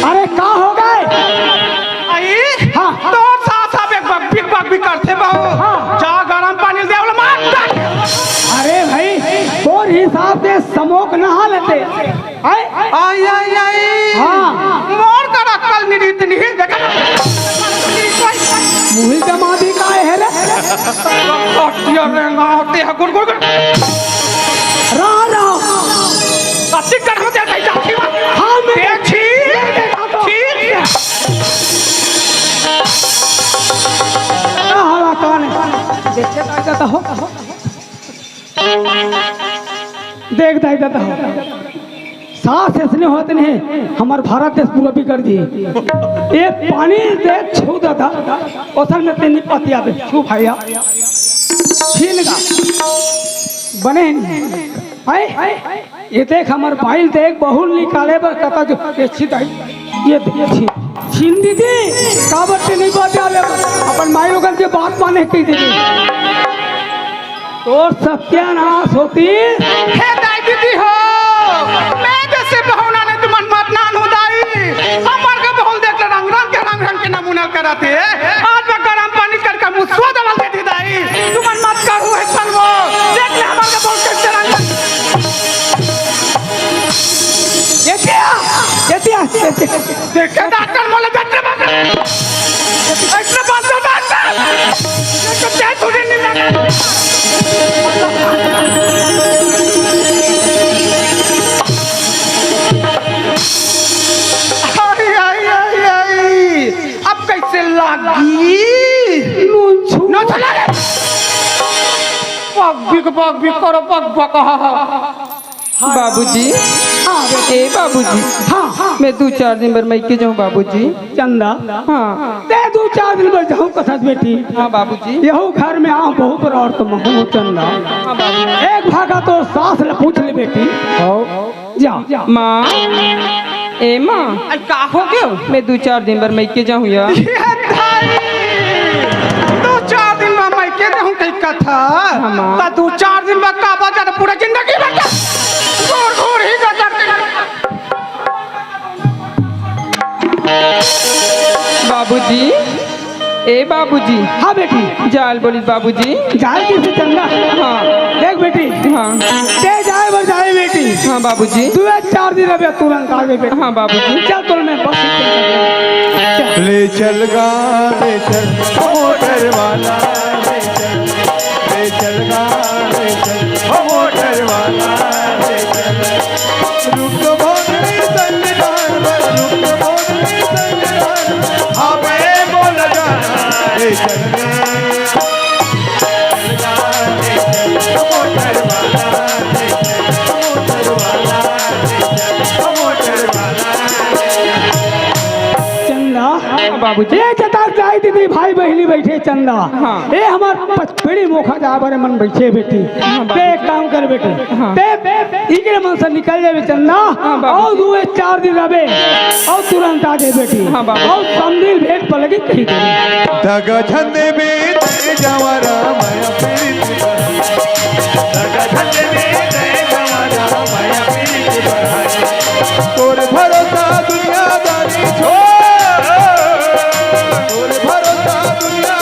अरे का हो गए? आई? हाँ। तोर सास अब एक बक, बिक बक भी करथे बहू। हाँ। जा गरम पानी दे, बोले मार डाल। अरे भाई, तोर हिसाब से समोक नहा लेते। आई? आई, आई, आई। हाँ। मोर कर अक्कल निरीत नहीं, देखा ना? मुही जमा दी का है रे? कटिया रेंगा होते हैं, गुड़, गुड़, गुड़। रहा, रहा। कत्ती कर हो जाता है, जाती बात। हाँ, मैं देखी। मैं देखा तो। ठीक है। क्या हाल है, कौन है? देखे तो जाता हो। देख दाई दादा हो, सास ऐसने होत नहीं, हमर भारत देश पूरा बिगड़ जी। ये पानी दे छू दादा, ओसन में तेनी पतिया दे छू भैया। छीन गा। बने नहीं। आए? ये देख हमर बाइल देख बहुल निकाले बर कता जो ये छिदाई। ये देख छी-, छीन दीदी, काबर तेनी पतिया ले अपन माई लोगन के बात माने की दीदी। तोर सत्यानाश होतिस। हे दाई दीदी हो, मैं जैसे बहुना ने तुमन मत नानहू दाई। हमर के बहुल देख ले रंग रंग के, रंग रंग के नमूना करत हे। आज मैं गरम पानी करके मुसवा दवल दे दी दाई। तुमन मत करू हे सर्वो। देख ले हमर के बहुल कैसे रंग। ये क्या? ये क्या? ये क्या? देखे डॉक्टर मोला डॉक्टर बाबा। डॉक्टर बाबा, डॉक्टर। ये तो क्या थोड़ी नहीं लगा। आई, आई, आई, आई। अब कैसे लागी? नू छू। नू छू रे। पग बिक, पग बिक करो, पग बक। बाबूजी, हाँ, बेटा। ए बाबूजी, हाँ, हाँ। मैं दू चार दिन बर मइके जाहूँ बाबूजी। चंदा, हाँ। ते दू चार दिन बर जाहूँ कथस बेटी। हाँ बाबूजी। यहू घर में आऊँ बहुत बड़ा और तुम हूँ चंदा। हाँ बाबूजी। एक भागा तो सास ले पूछ ले बेटी। जा। माँ, ए माँ, अरे का हो गयो? मैं दू चार दिन बर मइके जाहूँ या। ये दाई, दू चार दिन में मइके जाहूँ कही कथा। हाँ, माँ। त दू चार दिन में का बजट पूरा जिंदगी बजट। घूर घूर ही बजट। बाबूजी, ए बाबूजी। हाँ बेटी। जाल बोलिस बाबूजी। जाल किसे चंदा? हाँ। देख बेटी। हाँ। ते जाए बर जाए बेटी। हाँ बाबूजी। तू ये चार दिन अबे तुरंत आ जाए बेटी। हाँ बाबूजी। चल तो मैं बस। चल। ले चल गा, ले चल मोटर वाला, ले चल, ले चल गा, ले चल मोटर वाला, ले चल। रुक मोटरी संग डाल, रुक मोटरी संग डाल, हमें बोल जा, ए चल रे। चंदा। हाँ, बाबूजी। ए जतार जाई दीदी, भाई बहिनी बैठे चंदा। हाँ। ए हमर पचपेड़ी मोखा जा बरे मन बैठे बेटी। हाँ, बाबूजी। ते एक काम कर बेटी। हाँ। ते इकरे मन से निकल जाबे चंदा। हाँ, बाबूजी। अउ दू चार दिन रहबे। अउ तुरंत आ जाए बेटी। हाँ, बाबूजी। अउ समझिल भेंट पलगी कही दे। दगा झंदे में दे जवारा माया पीरित। दगा झंदे में दे जवारा माया पीरित। तोर भरोसा दुनियादारी छोड़। तोर भरोसा दुनिया